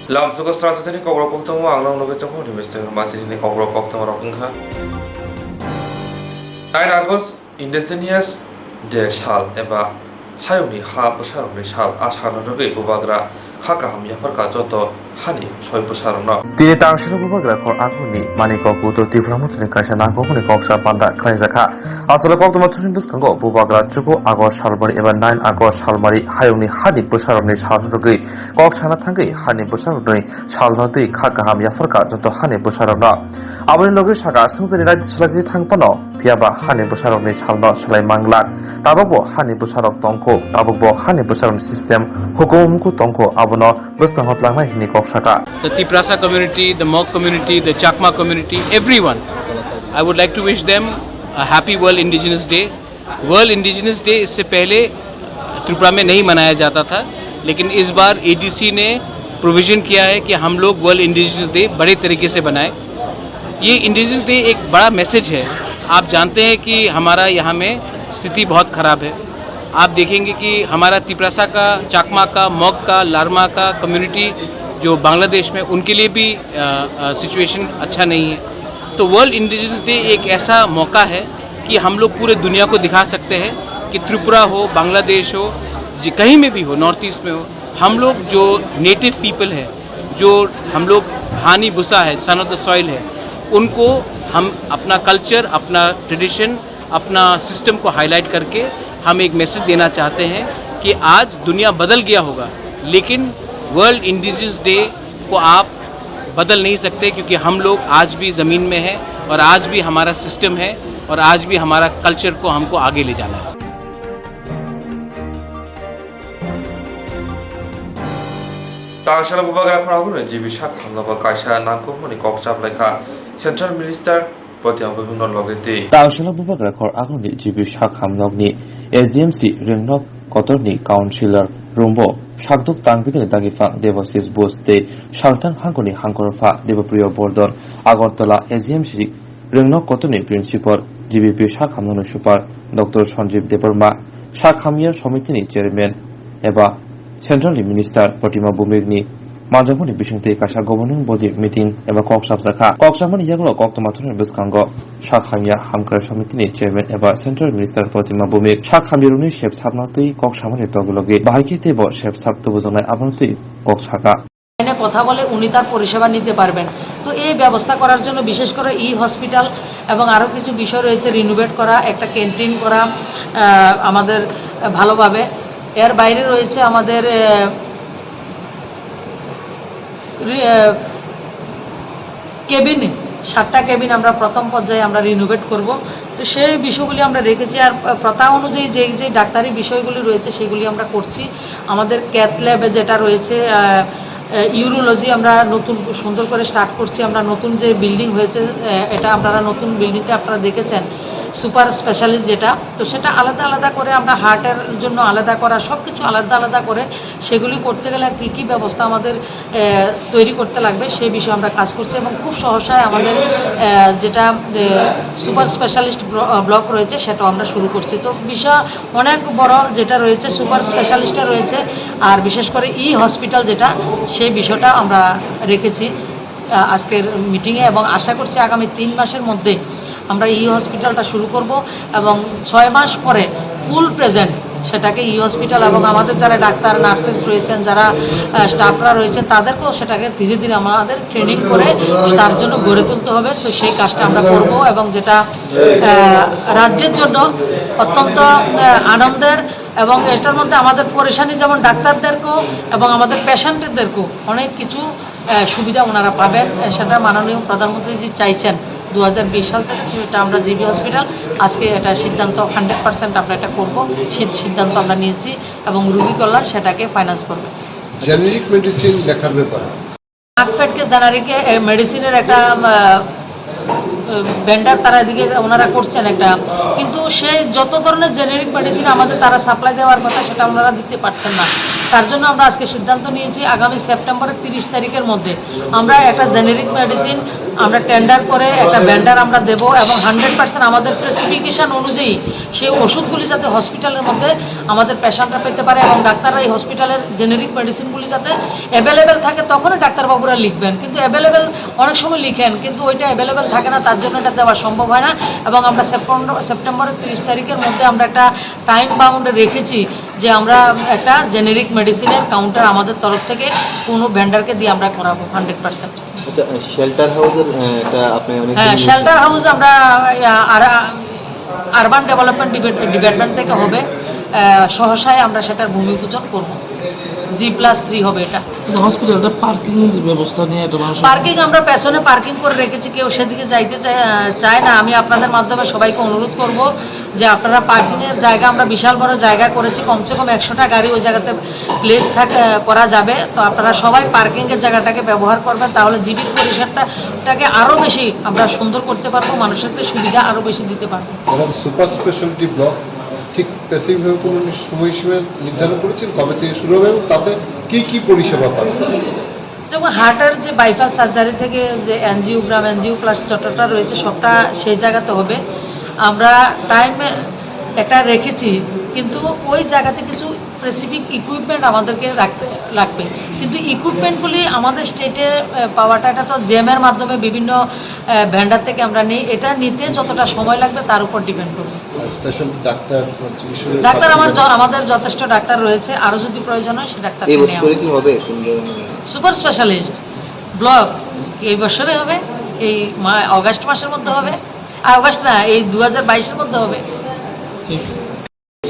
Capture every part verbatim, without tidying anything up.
Lamsogo srajotini kokrok koktwma ang nang logi tongkha, hwnwi mistake rwma tini kokrok koktwma rok wngkha. Nine August Indigenous Day sal eba hayungni ha bwsarokni sal, a salno rwgwi bubagra kha kaham yapharkha joto hani soi bwsarokno. Tini Tangshara bubagra khor aguni Manikok Uttor Tripura mothani kaisa nangkukmani koksa panda khlaijakha. Aswk koktwma thusini bwskango bubagra chuku August salmari eba nine August salmari hayungni hani bwsarokni salno rwgwi kok sana thangwi hani bwsarokni salno twi kha kaham yapharkha joto hani bwsarokno. Aboni logi saka swngjani raida swlaiwi thang phano, phiyaba hani bwsarokni salno swlai manglak. Tabukbo hani bwsarok tongkho, tabukbo hani bwsarokni system hukumu tongkho, abono bwskango tlangnai hwnwi kok saka. The Tiprasa community, the Mog community, the Chakma community, everyone, I would like to wish them a happy World Indigenous Day. World indigenous day इससे पहले त्रिपुरा में नहीं मनाया जाता था, लेकिन इस बार एडीसी ने प्रोविजन किया है कि हम लोग वर्ल्ड इंडिजिनस डे बड़े तरीके से बनाएं। ये इंडिजिनस डे एक बड़ा मैसेज है। आप जानते हैं कि हमारा यहाँ में स्थिति बहुत ख़राब है। आप देखेंगे कि हमारा तिपरासा का, चाकमा का, मग का, लारमा का कम्युनिटी जो बांग्लादेश में, उनके लिए भी सिचुएशन अच्छा नहीं है। तो वर्ल्ड इंडिजिनस डे एक ऐसा मौका है कि हम लोग पूरे दुनिया को दिखा सकते हैं कि त्रिपुरा हो, बांग्लादेश हो, जि-, कहीं में भी हो, नॉर्थ ईस्ट में हो, हम लोग जो नेटिव पीपल है, जो हम लोग हानी भूसा है, सन ऑफ द सॉइल है, उनको हम अपना कल्चर, अपना ट्रेडिशन, अपना सिस्टम को हाईलाइट करके हम एक मैसेज देना चाहते हैं कि आज दुनिया बदल गया होगा, लेकिन वर्ल्ड इंडिजिनस डे को आप बदल नहीं सकते, क्योंकि हम लोग आज भी ज़मीन में हैं और आज भी हमारा सिस्टम है और आज भी हमारा कल्चर को हमको आगे ले जाना है। Tangshara bubagra khorang jibi sak hamno kaisa nangkukmani kok chaplaikha Central Minister Protima Bhumikno loge twi. Tangshara bubagra khor agoni jibi sak hamnokni A G M C Ringnok kotorni councillor rungbo sakduk tangpikni dagipha Debashis Bush tei Salthang hangkoni hangkorpha Debapriya Bordon Agartala A G M C Ringnok kotorni principal G B P sak hamnokni super Doctor Sanjeev Debbarma, sak hamya somitini chairman eba Central ni Minister Protima Bhumikni manjakmani bisingtwi kaisa governing body meeting eba kok sapjakha. Kok sapmani yagulo koktwma thani bwskango sak hamya hamkrai somitini chairman eba Central Minister Protima Bhumik sak hamyarokni sep sapna twi kok samani logi logi bahai khe teibo sep sap tubujaknai abono twi kok saka. লাইনে কথা বলে উনি তার পরিষেবা নিতে পারবেন। তো এই ব্যবস্থা করার জন্য বিশেষ করে ই হসপিটাল এবং আরও কিছু বিষয় রয়েছে, রিনোভেট করা, একটা ক্যান্টিন করা, আহ, আমাদের ভালোভাবে। এর বাইরে রয়েছে আমাদের, আহ, রি-, আহ, কেবিন, সাতটা কেবিন আমরা প্রথম পর্যায়ে আমরা রিনোভেট করব। তো সেই বিষয়গুলি আমরা রেখেছি। আর, আহ, প্রথা অনুযায়ী যেই যে ডাক্তারি বিষয়গুলি রয়েছে সেগুলি আমরা করছি। আমাদের ক্যাথ ল্যাবে যেটা রয়েছে, আহ, আহ, ইউরোলজি আমরা নতুন সুন্দর করে স্টার্ট করছি। আমরা নতুন যে বিল্ডিং হয়েছে, আহ, এটা আপনারা নতুন বিল্ডিংটা আপনারা দেখেছেন, সুপার স্পেশালিস্ট যেটা, তো সেটা আলাদা আলাদা করে আমরা হার্টের জন্য আলাদা করা, সব কিছু আলাদা আলাদা করে সেগুলি করতে গেলে কী কী ব্যবস্থা আমাদের, আহ, তৈরি করতে লাগবে, সেই বিষয়ে আমরা কাজ করছি এবং খুব সহসায় আমাদের, আহ, যেটা, আহ, সুপার স্পেশালিস্ট ব্ল-, আহ, ব্লক রয়েছে সেটাও আমরা শুরু করছি। তো বিষয় অনেক বড় যেটা রয়েছে, সুপার স্পেশালিস্টটা রয়েছে, আর বিশেষ করে ই হসপিটাল যেটা, সেই বিষয়টা আমরা রেখেছি, আহ, আজকের মিটিংয়ে, এবং আশা করছি আগামী তিন মাসের মধ্যে আমরা ই হসপিটালটা শুরু করব এবং ছয় মাস পরে ফুল প্রেজেন্ট সেটাকে ই হসপিটাল এবং আমাদের যারা ডাক্তার, নার্সেস রয়েছেন, যারা, আহ, স্টাফরা রয়েছেন, তাদেরকেও সেটাকে ধীরে ধীরে আমাদের ট্রেনিং করে তার জন্য গড়ে তুলতে হবে। তো সেই কাজটা আমরা করব এবং যেটা, আহ, রাজ্যের জন্য অত্যন্ত, আহ, আনন্দের এবং এটার মধ্যে আমাদের পরেশানি যেমন ডাক্তারদেরকেও এবং আমাদের পেশেন্টদেরকেও অনেক কিছু, আহ, সুবিধা ওনারা পাবেন। আহ, সেটা মাননীয় প্রধানমন্ত্রীজি চাইছেন দু হাজার বিশ সাল থেকে, সেটা আমরা জিবি হসপিটাল আজকে এটা সিদ্ধান্ত, হান্ড্রেড পার্সেন্ট আমরা এটা করব, সেই সিদ্ধান্ত আমরা নিয়েছি এবং রুগী কল্যাণ সেটাকে ফাইন্যান্স করবে। জেনেরিক মেডিসিন লেখার ব্যাপারে। নাকপেটকে জেনারিকে, এ, মেডিসিনের একটা, আহ, ভেন্ডার তারা এদিকে ওনারা করছেন একটা, কিন্তু সেই যত ধরনের জেনেরিক মেডিসিন আমাদের তারা সাপ্লাই দেওয়ার কথা সেটা ওনারা দিতে পারছেন না। তার জন্য আমরা আজকে সিদ্ধান্ত নিয়েছি আগামী সেপ্টেম্বরের তিরিশ তারিখের মধ্যে আমরা একটা জেনেরিক মেডিসিন আমরা টেন্ডার করে একটা ভেন্ডার আমরা দেব এবং হান্ড্রেড পার্সেন্ট আমাদের স্পেসিফিকেশন অনুযায়ী সেই ওষুধগুলি যাতে হসপিটালের মধ্যে আমাদের পেশেন্টরা পেতে পারে এবং ডাক্তাররা এই হসপিটালের জেনেরিক মেডিসিনগুলি যাতে অ্যাভেলেবেল থাকে, তখনই ডাক্তারবাবুরা লিখবেন। কিন্তু অ্যাভেলেবেল অনেক সময় লিখেন, কিন্তু ওইটা অ্যাভেলেবেল থাকে না, তার জন্য এটা দেওয়া সম্ভব হয় না। এবং আমরা সেপ্টেম্বর সেপ্টেম্বরের তিরিশ তারিখের মধ্যে আমরা একটা টাইম বাউন্ড রেখেছি যে আমরা একটা জেনেরিক মেডিসিনের কাউন্টার আমাদের তরফ থেকে কোনো ভেন্ডারকে দিয়ে আমরা করাবো হান্ড্রেড পার্সেন্ট। আচ্ছা, শেল্টার হাউসের আহ, এটা আপনি অনেক হ্যাঁ, দিন- শেল্টার হাউস আমরা আহ, আর আরবান ডেভেলপমেন্ট ডিপার্টমেন্ট থেকে হবে। আহ, সহসায় আমরা সেটার ভূমি পূজন করব। জি প্লাস থ্রি হবে এটা। হসপিটালটা পার্কিং ব্যবস্থা নিয়ে একটা মানুষ পার্কিং আমরা পেছনে পার্কিং করে রেখেছি, কেউ সেদিকে যাইতে চায় আহ, চায় না। আমি আপনাদের মাধ্যমে সবাইকে অনুরোধ করব যে আপনারা পার্কিং এর জায়গা, আমরা বিশাল বড় জায়গা করেছি, কমসে কম একশোটা গাড়ি ওই জায়গাতে প্লেস থাকে আহ, করা যাবে। তো আপনারা সবাই পার্কিং এর জায়গাটাকে ব্যবহার করবেন, তাহলে জিবির পরিষেবাটাকে আরো বেশি আমরা সুন্দর করতে পারবো, মানুষকে সুবিধা আরো বেশি দিতে পারবো। এবং সুপার স্পেশালিটি ব্লক ঠিক স্পেসিফিকভাবে কোনো নি- সময়সীমা নির্ধারণ করেছেন, কবে থেকে শুরু হবে এবং তাতে কি কি পরিষেবা পাবে? যেমন হার্টের যে বাইপাস সার্জারি থেকে যে এনজিওগ্রাম, এনজিও প্লাস যতটা রয়েছে, সবটা সেই জায়গাতে হবে। আমরা টাইম একটা রেখেছি, কিন্তু ওই জায়গাতে কিছু স্পেসিফিক ইকুইপমেন্ট আমাদেরকে রাখতে লাগবে। কিন্তু ইকুইপমেন্টগুলি আমাদের স্টেটে আহ, পাওয়াটা, এটা তো জেমের মাধ্যমে বিভিন্ন ভেন্ডার থেকে আমরা নিই। এটা নিতে যতটা সময় লাগবে, তার উপর ডিপেন্ড করবে। স্পেশাল ডাক্তার চিকিৎসকের ডাক্তার আমার প্রার্থীরা- য- আমাদের যথেষ্ট ডাক্তার রয়েছে, আরো যদি প্রয়োজন হয়, সে ডাক্তারকে এই নেওয়া বছরে হবে। কি হবে? কোন ধরনের? সুপার স্পেশালিস্ট ব্লক এই বছরে হবে, এই মা- অগাস্ট মাসের মধ্যে হবে। আর অগাস্ট না, এই দু হাজার বাইশের মধ্যে হবে।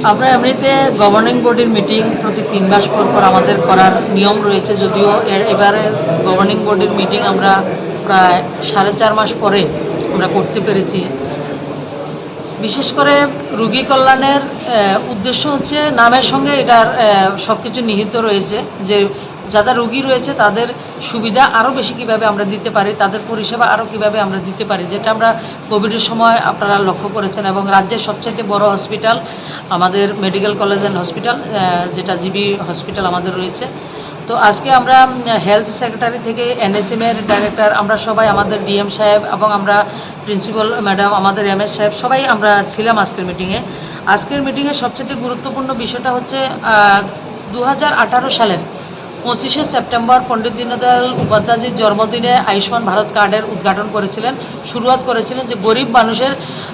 আমরা এমনিতে গভর্নিং বডির মিটিং প্রতি তিন মাস পর পর আমাদের করার নিয়ম রয়েছে, যদিও এ- এবারে গভর্নিং বডির মিটিং আমরা প্রায় সাড়ে চার মাস পরে আমরা করতে পেরেছি। বিশেষ করে রুগী কল্যাণের আহ, উদ্দেশ্য হচ্ছে, নামের সঙ্গে এটার সব কিছু নিহিত রয়েছে, যে যারা রুগী রয়েছে তাদের সুবিধা আরও বেশি কিভাবে আমরা দিতে পারি, তাদের পরিষেবা আরও কিভাবে আমরা দিতে পারি, যেটা আমরা কোভিডের সময় আপনারা লক্ষ্য করেছেন। এবং রাজ্যের সবচেয়ে বড় হসপিটাল আমাদের মেডিকেল কলেজ অ্যান্ড হসপিটাল, যেটা জিবি হসপিটাল আমাদের রয়েছে। তো আজকে আমরা হেলথ সেক্রেটারি থেকে এনএসএম এর ডাইরেক্টর, আমরা সবাই, আমাদের ডিএম সাহেব এবং আমরা প্রিন্সিপাল ম্যাডাম, আমাদের এমএস সাহেব, সবাই আমরা ছিলাম আজকের মিটিংয়ে। আজকের মিটিংয়ে সবচেয়ে গুরুত্বপূর্ণ বিষয়টা হচ্ছে দু হাজার আঠারো সালের পঁচিশে সেপ্টেম্বর পণ্ডিত দীনদয়াল উপাধ্যায়জির জন্মদিনে আয়ুষ্মান ভারত কার্ডের উদ্ঘাটন করেছিলেন, শুরুয়াত করেছিলেন, যে গরিব মানুষের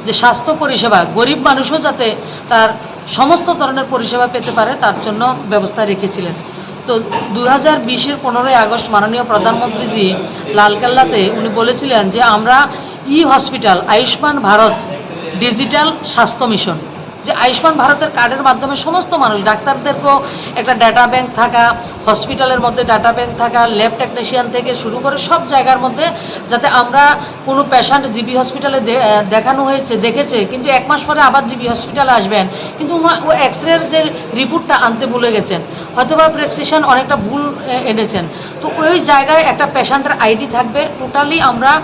যে স্বাস্থ্য পরিষেবা, গরিব মানুষও যাতে তার সমস্ত ধরনের পরিষেবা পেতে পারে, তার জন্য ব্যবস্থা রেখেছিলেন। তো দু হাজার বিশের পনেরোই আগস্ট মাননীয় প্রধানমন্ত্রীজি লালকেল্লাতে উনি বলেছিলেন যে আমরা ই হসপিটাল, আয়ুষ্মান ভারত ডিজিটাল স্বাস্থ্য মিশন, যে আয়ুষ্মান ভারতের কার্ডের মাধ্যমে সমস্ত মানুষ, ডাক্তারদেরকেও একটা ডেটা ব্যাংক থাকা, হসপিটালের মধ্যে ডেটা ব্যাংক থাকা, ল্যাব টেকনিশিয়ান থেকে শুরু করে সব জায়গার মধ্যে যাতে আমরা কোনো পেশেন্ট জিবি হসপিটালে দে- আহ, দেখানো হয়েছে, দেখেছে, কিন্তু এক মাস পরে আবার জিবি হসপিটালে আসবেন, কিন্তু ওনা- ও এক্স রের যে রিপোর্টটা আনতে ভুলে গেছেন, হয়তো বা প্রেসক্রিপশন অনেকটা ভুল এ, এনেছেন। তো ওই জায়গায় একটা পেশেন্টের আইডি থাকবে। টোটালি আমরা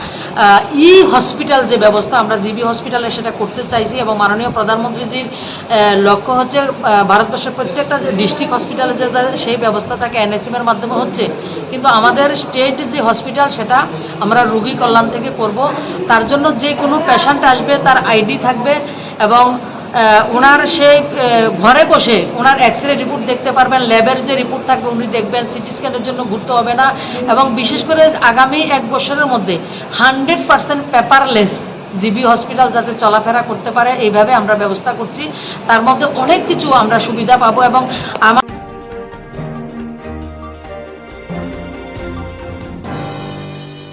ই হসপিটাল যে ব্যবস্থা, আমরা জিবি হসপিটালে সেটা করতে চাইছি এবং মাননীয় প্রধানমন্ত্রীজির আহ, লক্ষ্য হচ্ছে আহ, ভারতবর্ষের প্রত্যেকটা যে ডিস্ট্রিক্ট হসপিটালে যে যাতে সেই ব্যবস্থা থাকে, এনএসএম এর মাধ্যমে হচ্ছে, কিন্তু আমাদের স্টেট যে হসপিটাল সেটা আমরা রুগী কল্যাণ থেকে করব। তার জন্য যে কোনো পেশেন্ট আসবে, তার আইডি থাকবে এবং আহ, ওনার সেই আহ, ঘরে বসে ওনার এক্স রে রিপোর্ট দেখতে পারবেন, ল্যাবের যে রিপোর্ট থাকবে উনি দেখবেন, সিটি স্ক্যানের জন্য ঘুরতে হবে না। এবং বিশেষ করে আগামী এক বছরের মধ্যে hundred percent paperless GB hospital যাতে চলাফেরা করতে পারে, এইভাবে আমরা ব্যবস্থা করছি। তার মধ্যে অনেক কিছু আমরা সুবিধা পাবো এবং আমার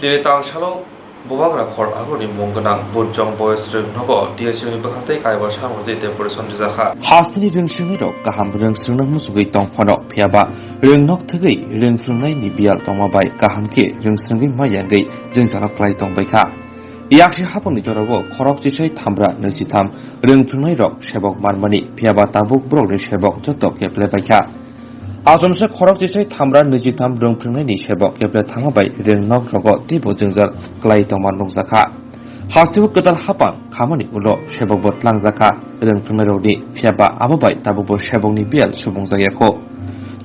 Tini tangsalo bubagra khor agurni mung gwnang Burjong Boys Rwngnogo D S U ni bwkhak tei kaiba samrokjwi decoration rijak kha. Hasteni rwngsrwngnairok kaham rwngsrwngno muchugwi tong phano, phiyaba rwngnok thwgwi rwngphrwngnaini biyal tongma bai kaham khe rwngsrwngwi ma yangwi jwngjalo klai tong bai kha. Yaksi hapangni jorao khorok chisai thamra nwi chitham rwngphrwngnairok sebok manmani, phiyaba tabuk borokni sebok joto keple bai kha. Achomsa khorok chisai thamra nwi chitham rwngphrwngnaini sebok keple thangma bai rwngnok rogo teibo jwngjal klai tongma nukjakha. Hasteo kwtal hapang khamani ulo sebokbo tlangjakha, rwngphrwngnairokni, phiyaba abo bai tabukbo sebokni biyal subungjakya kho.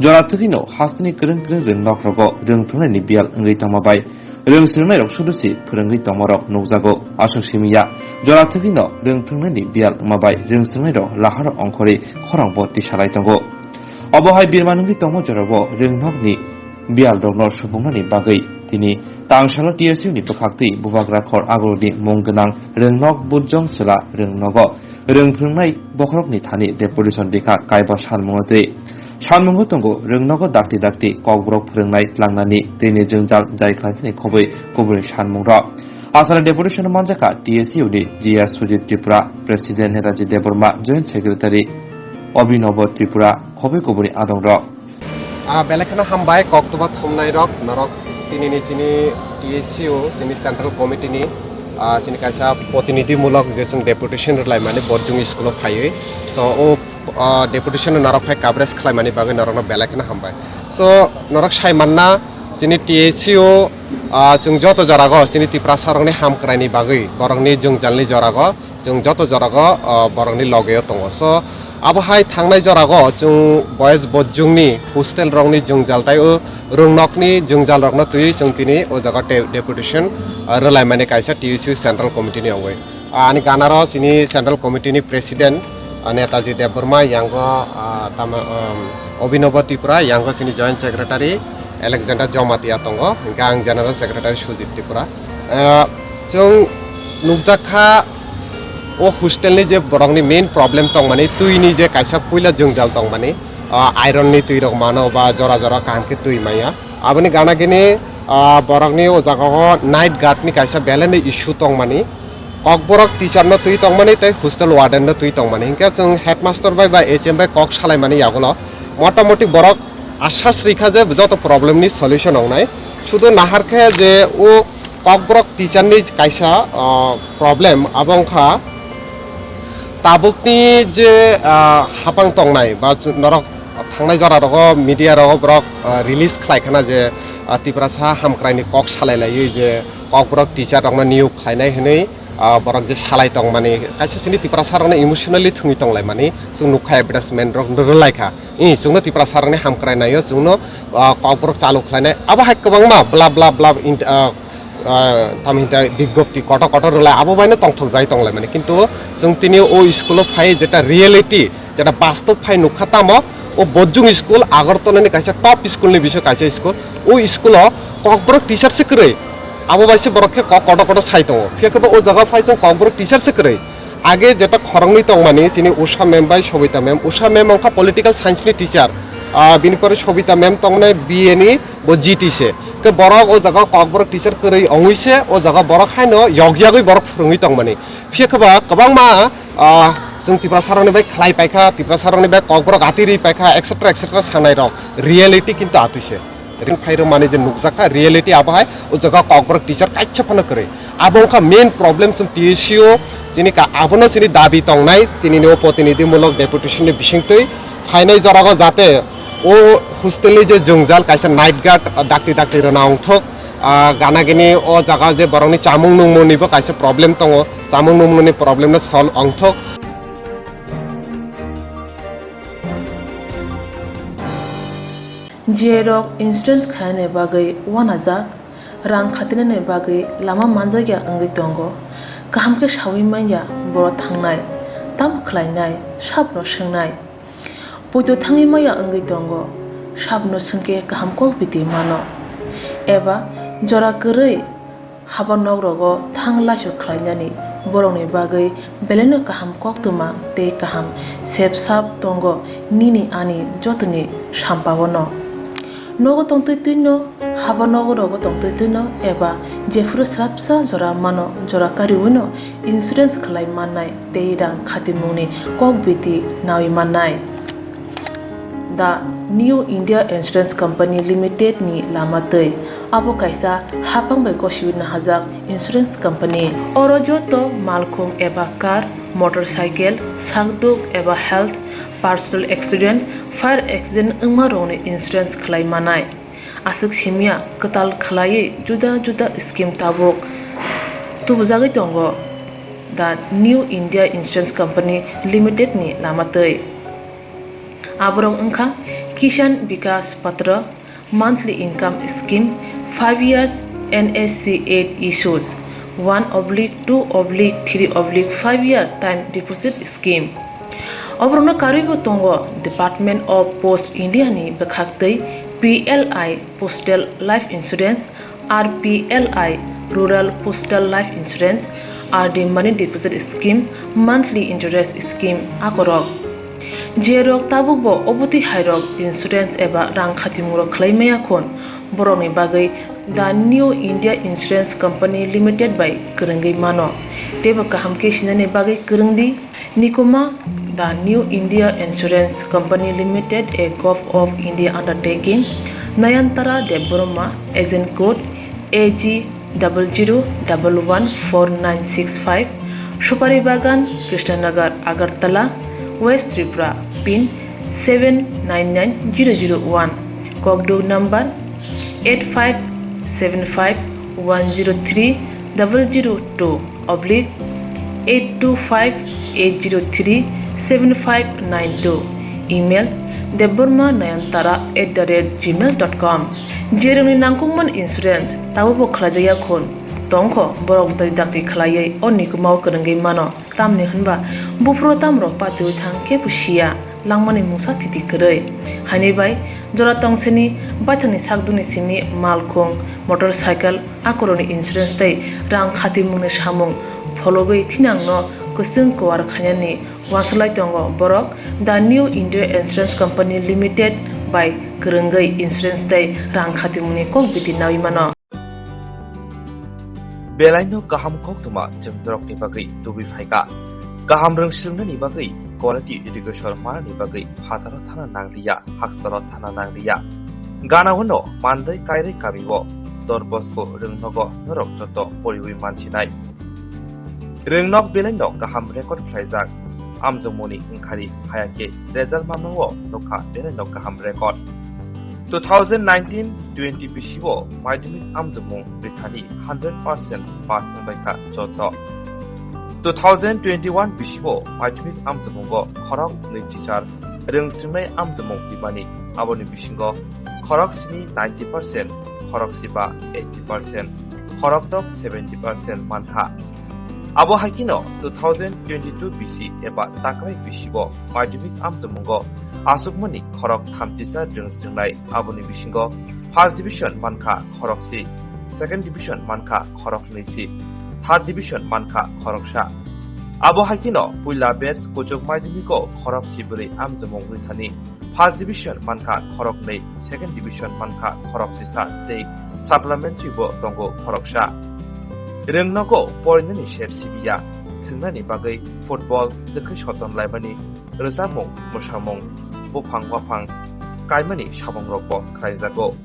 Jora thwgwino hasteni kwrwng kwrwng rwngnokrogo rwng phwrwngnaini biyal wngwi tongma bai rwng swrwngnairok sudusi phwrwngwi tongmarok nukjago. Aswk simi ya, jora thwgwino rwng phwrwngnaini biyal wngma bai rwng swrwngnairok laharo ongkhorwi khorangbo tisalai tongo. Obo hai birman wngwi tongma jorao rwngnokni biyalrokno supungnani bagwi tini Tangsalo T S U ni bwkhaktwi Bubagra Khor Aguluni mung gwnang rwngnok Bujong Chwla rwngnogo rwng phwrwngnai bokhorokni thani deputation bikha kaiba sanmungo twi. Sanmungo tongo rwngnogo dakti dakti kokborok phwrwngnai tlangnani tini jwngjal jai khlainani khobwi kubuni sanmungrok. Aswkni deputation manjakha T S U ni G S Sujit Tripura, President Netaji Debbarma, Joint Secretary Abhinav Tripura, khobwi kubuni adongrok. Ah, belai kheno hambai, koktwma thumnairok, norok tinini chini T S U, chini Central Committee ni, ah, chini kaisa protinidhimulok je chwng deputation rwlaimani Borjong school o phaiwi. So, o, ah, deputation no norok phai coverage khlaimani bagwi norokno belai kheno hambai. So, norok sai manna, chini T S U, ah, chwng joto jorago chini Tiprasa rokni hamkraini bagwi, borokni jwngjalni jorago, chwng joto jorago, ah, borokni logeo tongo. So, abo hai thangnai jorago chwng boys bojongni hostel rokni jwngjal tai o rwngnokni jwngjal rokno twiwi chwng tini o jaga te-, deputation, ah, rwlaimani kaisa T S U Central Committee ni ongwi. Ah, ani ganaro chini Central Committee ni President, ah, Netaji Debbarma, yango, ah, tama, um, Abhinav Tripura, yango chini Joint Secretary Alexander Jamatia tongo, hingke ang General Secretary Sujit Tripura. Ah, chwng nukjakha, o hostel ni je borokni main problem tongmani, twi ni je kaisa puila jwngjal tongmani, ah, iron ni twi rok mano ba jora jora kaham khe twi maya. Aboni gana gini, ah, borokni o jaga o night guard ni kaisa belai no issue tongmani. Kokborok teacher no twi tongmani tei hostel warden no twi tongmani. Hinkhe chwng headmaster bai ba H M bai kok salaimani yagulo motamoti borok asas rikha je joto problem ni solution wngnai. Sudu nahar khe je o Kokborok teacher ni kaisa, ah, problem abo wngkha tabukni je, ah, hapang tongnai ba norok thangnai jora rogo media rogo borok, ah, release khlai khana je, ah, Tiprasa hamkrai ni kok salai laiwi je Kokborok teacher rokno niyok khlainai hwnwi, ah, borok je salai tongmani, kaisa sini Tiprasa rokno emotionally thwngwi tonglaimani chwng nukha, advertisement rok rwlaikha. I, chwngno Tiprasa rokni hamkrai naio, chwngno, ah, Kokborok chalu khlainai, abo hai kwbangma bla bla bla int-, ah, ah, tamo hinta bigjopti kotor kotor rwlai, abo baino tongthok jai tonglaimani. Kintu chwng tini o school o phai jeta reality, jeta bastob phai nukha tamo, o Bojong school, Agartala ni kaisa top school ni bising kaisa school, o school o Kokborok teacher se kwrwi, abo bai se borok khe kok kotor kotor sai tongo, phiya khe bo o jaga phai chwng Kokborok teacher se kwrwi. Age jeta khoroknwi tongmani, chini Usha ma'am bai Sobita ma'am. Usha ma'am wngkha political science ni teacher, ah, bini pore Sobita ma'am tongmani B A ni bo G T se. Khe borok o jaga Kokborok teacher kwrwi wngwi se, o jaga borok haino yog yagwi borok phwrwngwi tongmani. Phiya khe ba kwbangma, ah, chwng Tiprasa rokni bai khlai paikha, Tiprasa rokni bai Kokborok atwi rwi paikha, et cetera et cetera sanai rok. Reality kintu atwi se. Ring phai rwmani je nukjakha, reality abo hai o jaga Kokborok teacher kaisa phano kwrwi. Abo wngkha main problem chwng T S U, chini ka, abono chini dabi tongnai, tinini o protinidhimulok deputation ni bisingtwi phainai jorago jate o hostel ni je jwngjal kaisa night guard dakti dakti rwna ongthok, ah, gana gini o jaga je borokni chamung nungmung nibo kaisa problem tongo, chamung nungmung ni problem no solve ongthok. G I rok insurance khainani bagwi uanajak, rang khatinani bagwi lama manjakya wngwi tongo. Kaham khe saui manya borok thangnai, tamo khlainai, sabono swngnai. Poito thangwi manya wngwi tongo, sabono swngkhe kaham kok biti mano. Eba jora kwrwi Haba nok rogo thang laisok khlainani borokni bagwi belaino kaham koktwma tei kaham sep sap tongo nini ani jotoni sampao no. Nogo tongtwi twino, haba nogo rogo tongtwi twino eba jephuru swrapsa jora mano jora kariwino insurance khlai mannai tei rang khatimungni kok biti nawi mannai. The New India Insurance Company Limited ni lama twi. Abo kaisa hapang bai gosiwi nahajak insurance company. Oro joto malkhung eba car, motorcycle, sakduk eba health, personal accident, fire accident wngma rokni insurance khlai manai. Aswk simya kwtal khlaiwi juda juda scheme tabuk tubujagwi tongo The New India Insurance Company Limited ni lama twi. Aborok wngkha Kisan Vikas Patra monthly income scheme, five years N S C eight issues, one oblique two oblique three oblique five year time deposit scheme. Oborokno karwibo tongo Department of Post India ni bwkhaktwi P L I Postal Life Insurance, R P L I Rural Postal Life Insurance, R D Money Deposit Scheme, Monthly Interest Scheme akorok. Jerok tabukbo obotwi hairok insurance eba rang khatimungrok khlai maya khun, borokni bagwi The New India Insurance Company Limited bai kwrwngwi mano, teibo kaham khe sinani bagwi kwrwng di. Nikuma, The New India Insurance Company Limited, a Govt of India undertaking, Nayantara Debbarma, agent code A G double zero double one four nine six five, Supari Bagan, Krishnanagar, Agartala, West Tripura, pin seven nine nine zero zero one, Kokduk number eight five seven five one zero three double zero two oblique eight two five eight zero three seven five nine two, email debbarma nayantara at the rate gmail dot com. Jerokni nangkukmani insurance tabukbo khlaijakya khun tongkho, borok dai dakti khlaiwi o nikumao kwrwngwi mano. Tamni hwnba buphuru tamrok patiwi thang khe bo siya, langmani mungsa thiti kwrwi. Haini bai jora tongseni baithangni sakdukni simi malkhung, motorcycle, akorokni insurance tei rang khatimungni samung phologwi thinangno kwchwng kuar khainani uansuk lai tongo borok The New India Insurance Company Limited bai kwrwngwi insurance tei rang khatimungni kok biti naui mano. Belaino kaham koktwma chwng norokni bagwi tubui phaikha. Kaham rwng swrwngnani bagwi quality education manani bagwi phataro thana nangliya, haksaro thana nangliya. Ganao no mandai kairwi kamio Don Bosco rwngnogo norok joto poriwi mansinai. Rwngnok belaino kaham record khlaijak, amjokmungni wngkhari hayakhe result mamao nokha belaino kaham record. Two thousand nineteen twenty bisio madhyamik amjokmung rithani hundred percent pass wngbaikha joto. Two thousand twenty-one bisio madhyamik amjokmungo khorok nwichichar rwng swrwngnai amjokmung rimani, aboni bisingo khorok sini ninety percent, khorok siba eighty percent, khorok dok seventy percent mankha. Abo hai kheno two thousand twenty-two bisi eba takrai bisio madhyamik amjokmungo achukmani khorok thamchisa rwng swrwngnai, aboni bisingo first division mankha khorok si, second division mankha khorok nwi si, third division mankha khoroksa. Abo hai kheno puila batch kuchuk madhyamiko khorok sibwrwi amjokmung rithani first division mankha khoroknwi, second division mankha khoroksisa tei supplementary bo tongo khoroksa. Rwngnogo porinani ser sibiya, thwngnani bagwi football, twkhwi soton laimani, rwchapmung, mwsamung, buphang waphang kaimani samungrokbo khlaijago.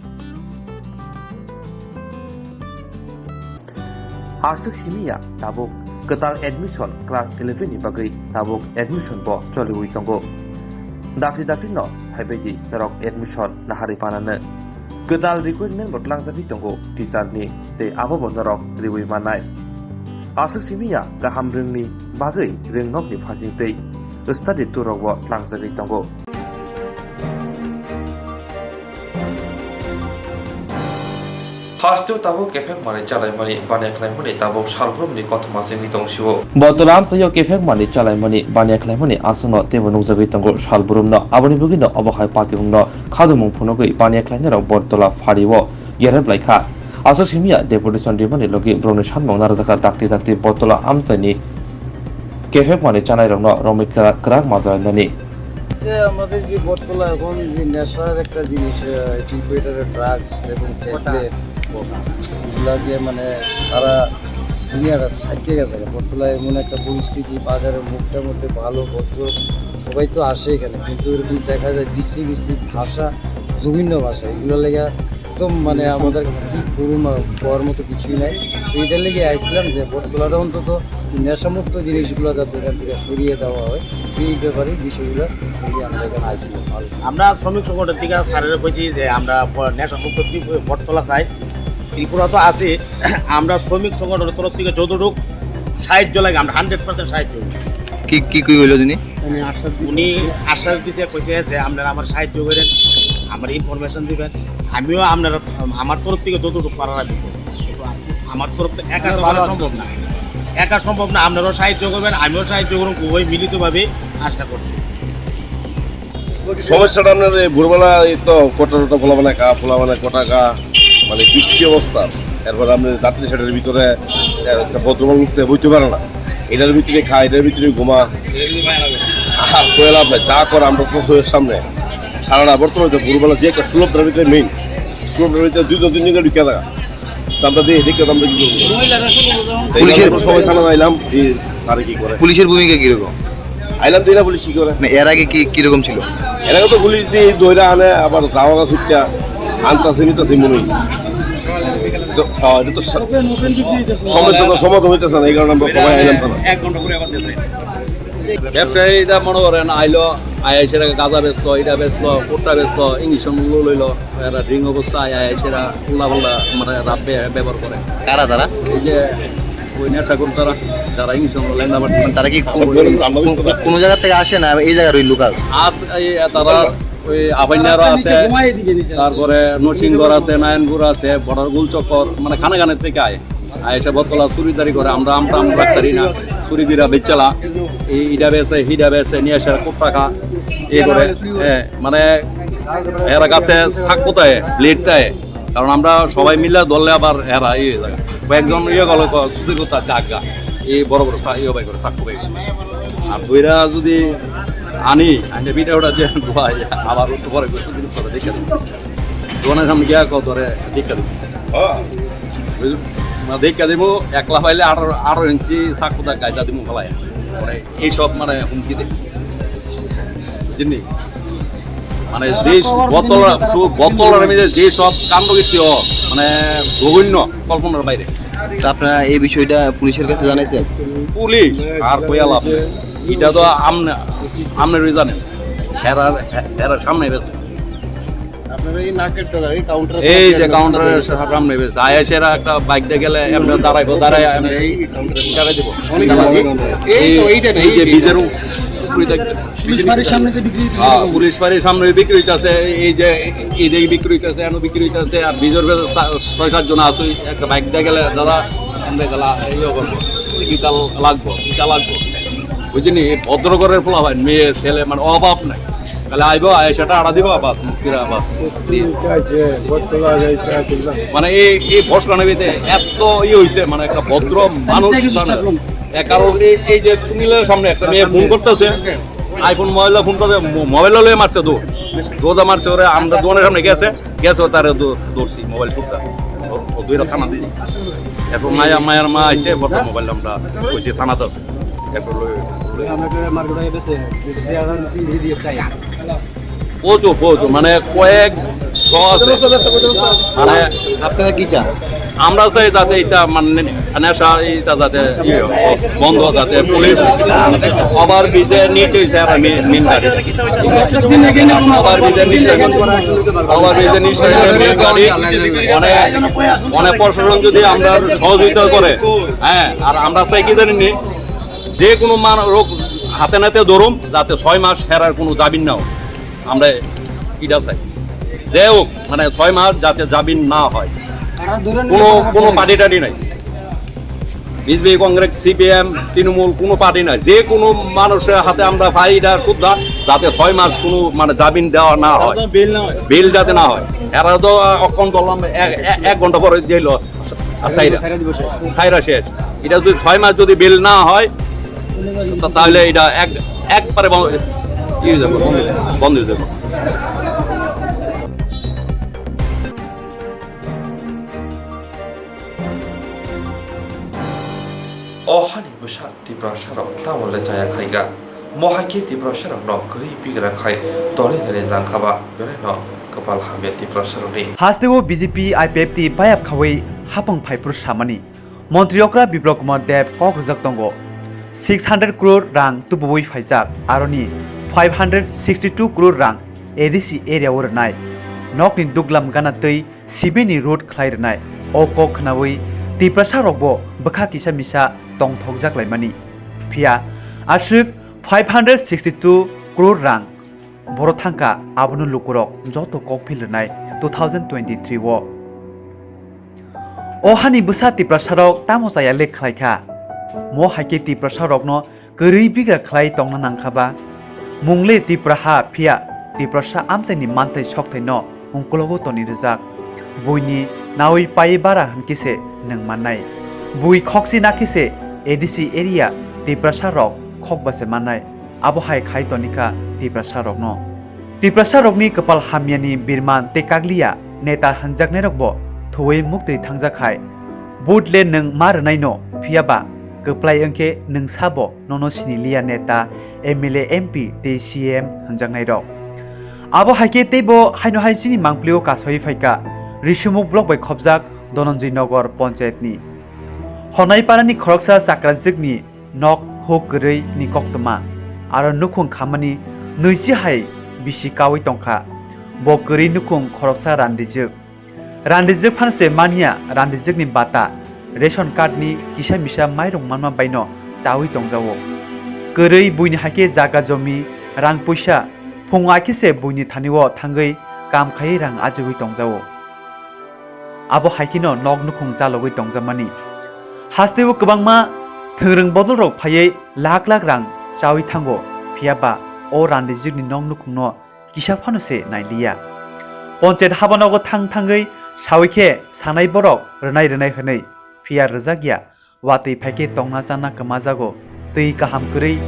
Aswk simi ya tabuk kwtal admission class eleven ni bagwi tabuk admission bo choliwi tongo. Dakti dakti no phaibai di norok admission naharwi panano. Kwtal requirement bo tlangjagwi tongo teacher ni tei abo bo norok riwi mannai. Aswk simi ya kaham rwngni bagwi rwngnokni phasing tei study tour rok bo tlangjagwi tongo. Hasteo tabuk kephek manwi chalaimani baniya khlaimani tabuk salbrumni kothoma se wngwi tong sio. Botol amchaio kephek manwi chalaimani baniya khlaimani aswkno teibo nukjagwi tongo salbrumno. Aboni bagwino obo hai patimungno khadumung phunugwi baniya khlainairok Bottola phario yerep lai kha. Aswk simi ya deputation rimani logi borokni sanmung narwkjakha dakti dakti Bottola amchaini kephek manwi chanairokno romwi kwrak, kwrak majra nani. যে আমাদের যে বটতলা এখন যে নেশার একটা জিনিস, আহ, কি বলে এটা, ড্রাগস এবং ট্যাবলেট, এগুলাকে মানে তারা দুনিয়াটা ছাড়িয়ে গেছে। বটতলা এমন একটা পরিস্থিতি, বাজারের মুখটার মধ্যে ভালো ভদ্র সবাই তো আসে এখানে, কিন্তু এরকম দেখা যায় বিশ্রী বিশ্রী ভাষা, জঘন্য ভাষা, এগুলো লেগে একদম মানে আমাদের কি করুম আর করার মতো কিছুই নাই। তো এটার লেগে আইছিলাম যে বটতলাটা অন্তত নেশামুক্ত জিনিসগুলো যাতে এখান থেকে সরিয়ে দেওয়া হয়, এই ব্যাপারে বিষয়গুলো নিয়ে আমরা এখানে আইছিলাম আলোচনা। আমরা শ্রমিক সংগঠন থেকে স্যারেরা কইছি যে আমরা ব-, নেশামুক্ত ত্রিপু-, বটতলা চাই। ত্রিপুরা তো আছে, আমরা শ্রমিক সংগঠনের তরফ থেকে যতটুকু সাহায্য লাগে আমরা হান্ড্রেড পার্সেন্ট সাহায্য করব। কি, কি, কি হইলো দিনি? উনি আশ্বাস দিছে। উনি আশ্বাস দিছে, কইছে যে আপনারা আমার সাহায্য করেন, আমার ইনফরমেশন দিবেন, আমিও আপনারা, আমার তরফ থেকে যতটুকু পারা দিব। কিন্তু আমার তরফ থেকে একা তো করা সম্ভব না, একা সম্ভব না। আপনারাও সাহায্য করবেন, আমিও সাহায্য করুন, উভয় মিলিতভাবে কাজটা করতে। সমস্যাটা আপনার এই ভোরবেলা এই তো কোটা টোটা ফোলা মানে কা ফোলা মানে কোটা কা মানে বৃষ্টি অবস্থা। এরপর আপনি যাত্রী সেটের ভিতরে একটা ভদ্রমহিলা উঠতে বইতে পারে না। এটার ভিতরে খায়, এটার ভিতরে ঘুমা। আর কয়ে লাভ নাই, যা করে আমরা তো চোখের সামনে। সারাটা বর্তমানে তো ভোরবেলা যে একটা সুলভ ভিতরে মেইন, সুলভ ভিতরে দুইজন তিনজন ঢুকে থাকা। তো আমরা দিয়ে দেখে আমরা কি করবো? তো এই পুলিশের আমরা সবাই থানা আইলাম, এই স্যারে কি করে? পুলিশের ভূমিকা কিরকম? আইলাম তো এরা পুলিশ কি করে? না, এর আগে কি, কিরকম ছিল? এর আগে তো পুলিশ দিয়ে দইরা আনে, আবার যাওয়া ছুটটা আনতাছে নিতাছে মনে হয়। তো, হ্যাঁ, এটা তো স-, সমস্যা তো সমাধান হইতেছে না, এই কারণে আমরা সবাই আইলাম থানা। ব্যবসায়ী এটা মনে করেন আইলো, আয়া এসে গাঁজা বেচলো, এটা বেচলো, কোটটা বেচলো, ইঞ্জেকশন লইলো, এরা ড্রিঙ্ক অবস্থায় আয়া এসে উল্লা পাল্লা মানে রাব বে-, ব্যবহার করে। কারা তারা? এই যে ওই নেশা করতারা, যারা ইঞ্জেকশন লেন্দা পাঠায়। মানে তারা কি কো-, কো-, কোনো জায়গা থেকে আসে না, এই জায়গার ওই লোকাল? আস-, এই তারা ওই আপাইনারও আছে, তারপরে নরসিংগড় আছে, নারায়ণপুর আছে, বর্ডার গুলচক্কর, মানে খানে খানে থেকে আয়। আয় এসে বোতলা চুরিদারি করে, আমরা আমটা আমরা রাখতারি না, চুরি বিরা বেচালা, এই ইডা বেচে, হিডা বেচে, নিয়ে এসে খুব টাকা ইয়ে করে, হ্যাঁ, মানে এরা কাছে শাক কোথায়, ব্লেড দেয়, কারণ আমরা সবাই মিলে ধরলে আবার এরা ইয়ে হয়ে যায়। কয়েকজন ইয়ে গেল, ক-, চুরি করতে জাগা, এই বড় বড় সা-, ইয়ে ভাই করে, চাকু ভাই। আর দইরা যদি আনি, আনতে পিঠা ওটা দিয়ে ধোয়াই, আবার উঠতে পরে কিছু জিনিস করে দেখে দিই। দোকানের সামনে গিয়ে কত ধরে দেখে দিই। হ্যাঁ। বুঝলি? না, দেখে দিব, একলা পাইলে আঠারো, আঠারো ইঞ্চি চাকু দা গাইজা দিব ফেলায়। মানে এইসব মানে হুমকি দেয়। বুঝলি? মানে যে বোতল, বোতল আমি যে, যে সব কাণ্ডকীর্তি ও, মানে জঘন্য, কল্পনার বাইরে। তা আপনারা এই বিষয়টা পুলিশের কাছে জানাইছেন? পুলিশ আর কইয়া লাভ নেই। এটা তো আমনে, আমনে জানেন। হেরার, হে-, হেরার সামনে গেছে। আপনারা এই নাকের ডগা, এই কাউন্টার এই যে কাউন্টারের সামনে গেছে। আইএসেরা একটা বাইক দিয়ে গেলে এমনি দাঁড়াইবো, দাঁড়াই এমনি এই কাউন্টারে ইশারা দিব। এই তো, এইটা না, এই যে এই যে। বীজের উপরে দেখ-, পুলিশ ফাঁড়ির সামনে যে বিক্রি হইতেছে হ্যাঁ, এরকম। পুলিশ ফাঁড়ির সামনে বিক্রি হইতেছে, এই যে, এই যে বিক্রি হইতেছে, এনে বিক্রি হইতেছে, আর বিজর ভেতরে সা-, ছয় সাত জন আছে, একটা বাইক দিয়ে গেলে, "দাদা, আমরা গেলা, ইয়ে করবো, কিতা লাগবো, কিতা লাগবো?" বুঝলি? এই ভদ্র ঘরের পোলা ভাই, মেয়ে, ছেলে, মানে অভাব নাই। তাহলে আইবো, আয় সেটা আড়া দিবা, বাস, মুক্তিরা, বাস। মানে এই, এই বস কানে এত ইয়ে হইছে, মানে একটা ভদ্র মানুষ, এ কারণ এই, এই যে সুনীলের সামনে একটা মেয়ে ফোন করতেছে, iPhone মোবাইল ফোন করে মো-, মোবাইল লয়ে মারছে তো। দোদা মারছে ওরে, আমরা দোকানের সামনে গেছে, গেছে ও তারে দো-, ধরছি মোবাইল চুরটা। ও, ও দুইটা থানা দিছি। এরপর মায়া, মায়ার মা আইছে, এরপর তো মোবাইল আমরা কইছি থানাতে আছে। এরপর লই, লই। আমরা মার্কেটে গেছে, গেছে এখন কি দিয়ে চাই। প্রচুর, প্রচুর, মানে কয়েক শ আছে। মানে আপনারা কি চান? আমরা চাই যাতে এটা মানে নেশা এটা যাতে ইয়ে হয়, বন্ধ, যাতে পুলিশ ওভার ব্রিজের নিচে স্যার আমি মেন গাড়ি ওভার ব্রিজের নিচে ওভার ব্রিজের নিচে মেন গাড়ি অনেক অনেক প্রশাসন যদি আমরা সহযোগিতা করে, হ্যাঁ, আর আমরা চাই কি জানেননি, যে কোনো মান রোগ হাতে নাতে ধরুম যাতে ছয় মাস হেরার কোনো জামিন না হোক। আমরা এটা চাই, যে হোক, মানে ছয় মাস যাতে জামিন না হয়, কোনো কোনো পার্টি টার্টি নাই। বিজেপি, কংগ্রেস, সিপিএম, তৃণমূল কোনো পার্টি নাই। যে কোনো মানুষের হাতে আমরা পাই এটা সুদ্ধা, যাতে ছয় মাস কোনো মানে জামিন দেওয়া না হয়, বেইল যাতে না হয়। এরা তো অক্ষণ ধরলাম এক, এক, এক ঘন্টা পরে দিল। আর সাইরা। সাইরা দিবস শেষ। সাইরা শেষ। এটা যদি ছয় মাস যদি বেইল না হয়, তা-, তাহলে এটা এক-, একবারে বন্ধ, ইয়ে হয়ে যাবে, বন্ধ হয়ে যাবে। O hani bwsa Tiprasarok tamo le chaya khaika? Mohai khe Tiprasarokno kwrwi pigra khai toni nani nangkha ba belai no kwpal hamya Tiprasarokni. Hasteo B J P I P F T bayap khawi hapang phaiphuru samani. Montri okra Biplab Kumar Deb kok rijak tongo. Six hundred crore rang tubuwi phaijak, aroni five hundred sixty two crore rang A D C area o rwnai. Nokni duglam gana twi sibini road khlai rwnai. O kok khnawi Tiprasa rokbo bwkha kisa misa tongthokjak laimani. Phiya aswk five hundred sixty two crore rang Boro thangkha abono lukurok joto kokphil rwnai two thousand twenty-three o. O hani bwsa Tiprasarok tamo chaya le khlaikha? Mo hai khe Tiprasarokno kwrwi bigra khlai tongna nangkha ba? Mung le Tipra ha, phiya Tiprasa amchaini manthai sokthaino ungkulogo toni rwjak. Buini nawi pai bara hwn khe se nwng mannai. Bui khokchi na khe se A D C area Tiprasa rok khokba se mannai. Abo hai khai toni kha Tiprasa rokno. Tiprasa rokni kwpal hamyani birman tei kakliya neta hwnjaknairokbo thuwi muktwi thangjak hai. Vote le nwng ma rwnaino, phiya ba kwplai wngkhe nwng sabo nono siniliya neta, M L A, M P tei C M hwnjaknairok. Abo hai khe teibo haino hai chini mangpilio kasoi phaikha Risumuk block bai khopjak Dhananjay Nagar Panchayatni Honaiparani khoroksa chakrajwkni nok huk kwrwi ni koktwma, aro nukhung khamani nwichi hai bisi kaui tongkha. Bo kwrwi nukhung khoroksa randijwk. Randijwk phano se manya randijwkni bata, ration card ni kisa misa mairung manma baino chaui tongjago. Kwrwi buini hai khe jaga jomi, rang puisa, phungo hai khe se buini thani o thangwi kam khaiwi rang ajugwi tongjago. Abo hai kheno nok nukhung chalogwi tongjakmani. Hasteo kwbangma thwngrwng bodolrok phaiwi lakh lakh rang chaui thango, phiya ba o randijwkni nok nukhungno kisa phano se nailiya. Ponchayat habanogo thang thangwi saui khe sanai borok rwnai rwnai hwnwi, phiya rwjak ya. Watwi phai khe tongna chana kwmajago, twi kaham kwrwi,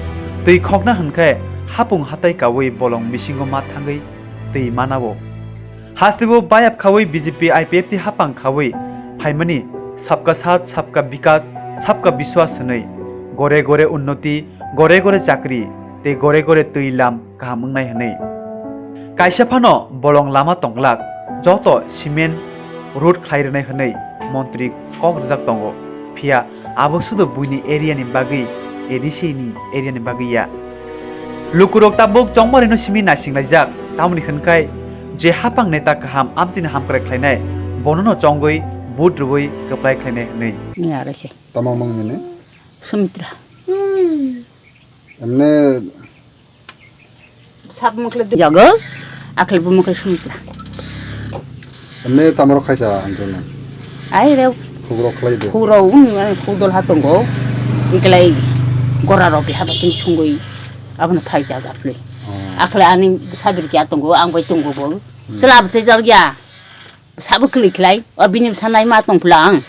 twi khokna hwn khe hapung hatai kaui bolong bisingo ma thangwi twi manao. Hasteo bayap khaui B J P I P F T hapang khaui phaimani sabka saath, sabka bikas, sabka biswas hwnwi gore gore unnoti, gore gore chakri tei gore gore twi lam kaham wngnai hwnwi. Kaisa phano bolong lama tongglak, joto cement road khlai rwnai hwnwi montri kok rwjak tongo, phiya abo sudo buini area ni bagwi, A D C ni area ni bagwi ya. Lukurok tabuk chongmarino simi naisinglaijak, tamoni hwnkhai je hapang neta kaham amchini hamkrai khlainai, bonono chongwi vote rwui kwplai khlainai hwnwi. Ni aro se. Tamo mung nini? Sumitra. Emne Sab mokhle jago, akhle bo mokhle sumitra. Emne tamaro khaisa ang jono. Ai re. Khugro khlai de. Khugro, um, khugdol ha tongo. Iklai gora rok bi haba tin sungui. Abon phai ja ja phle. Oh. Akhle ani sabir kya tongo, ang bai tongo bo. Hmm. Chwla bwsai jal ya. Sabo kwlwi khlai, o bini bwsa naima tong phla ang.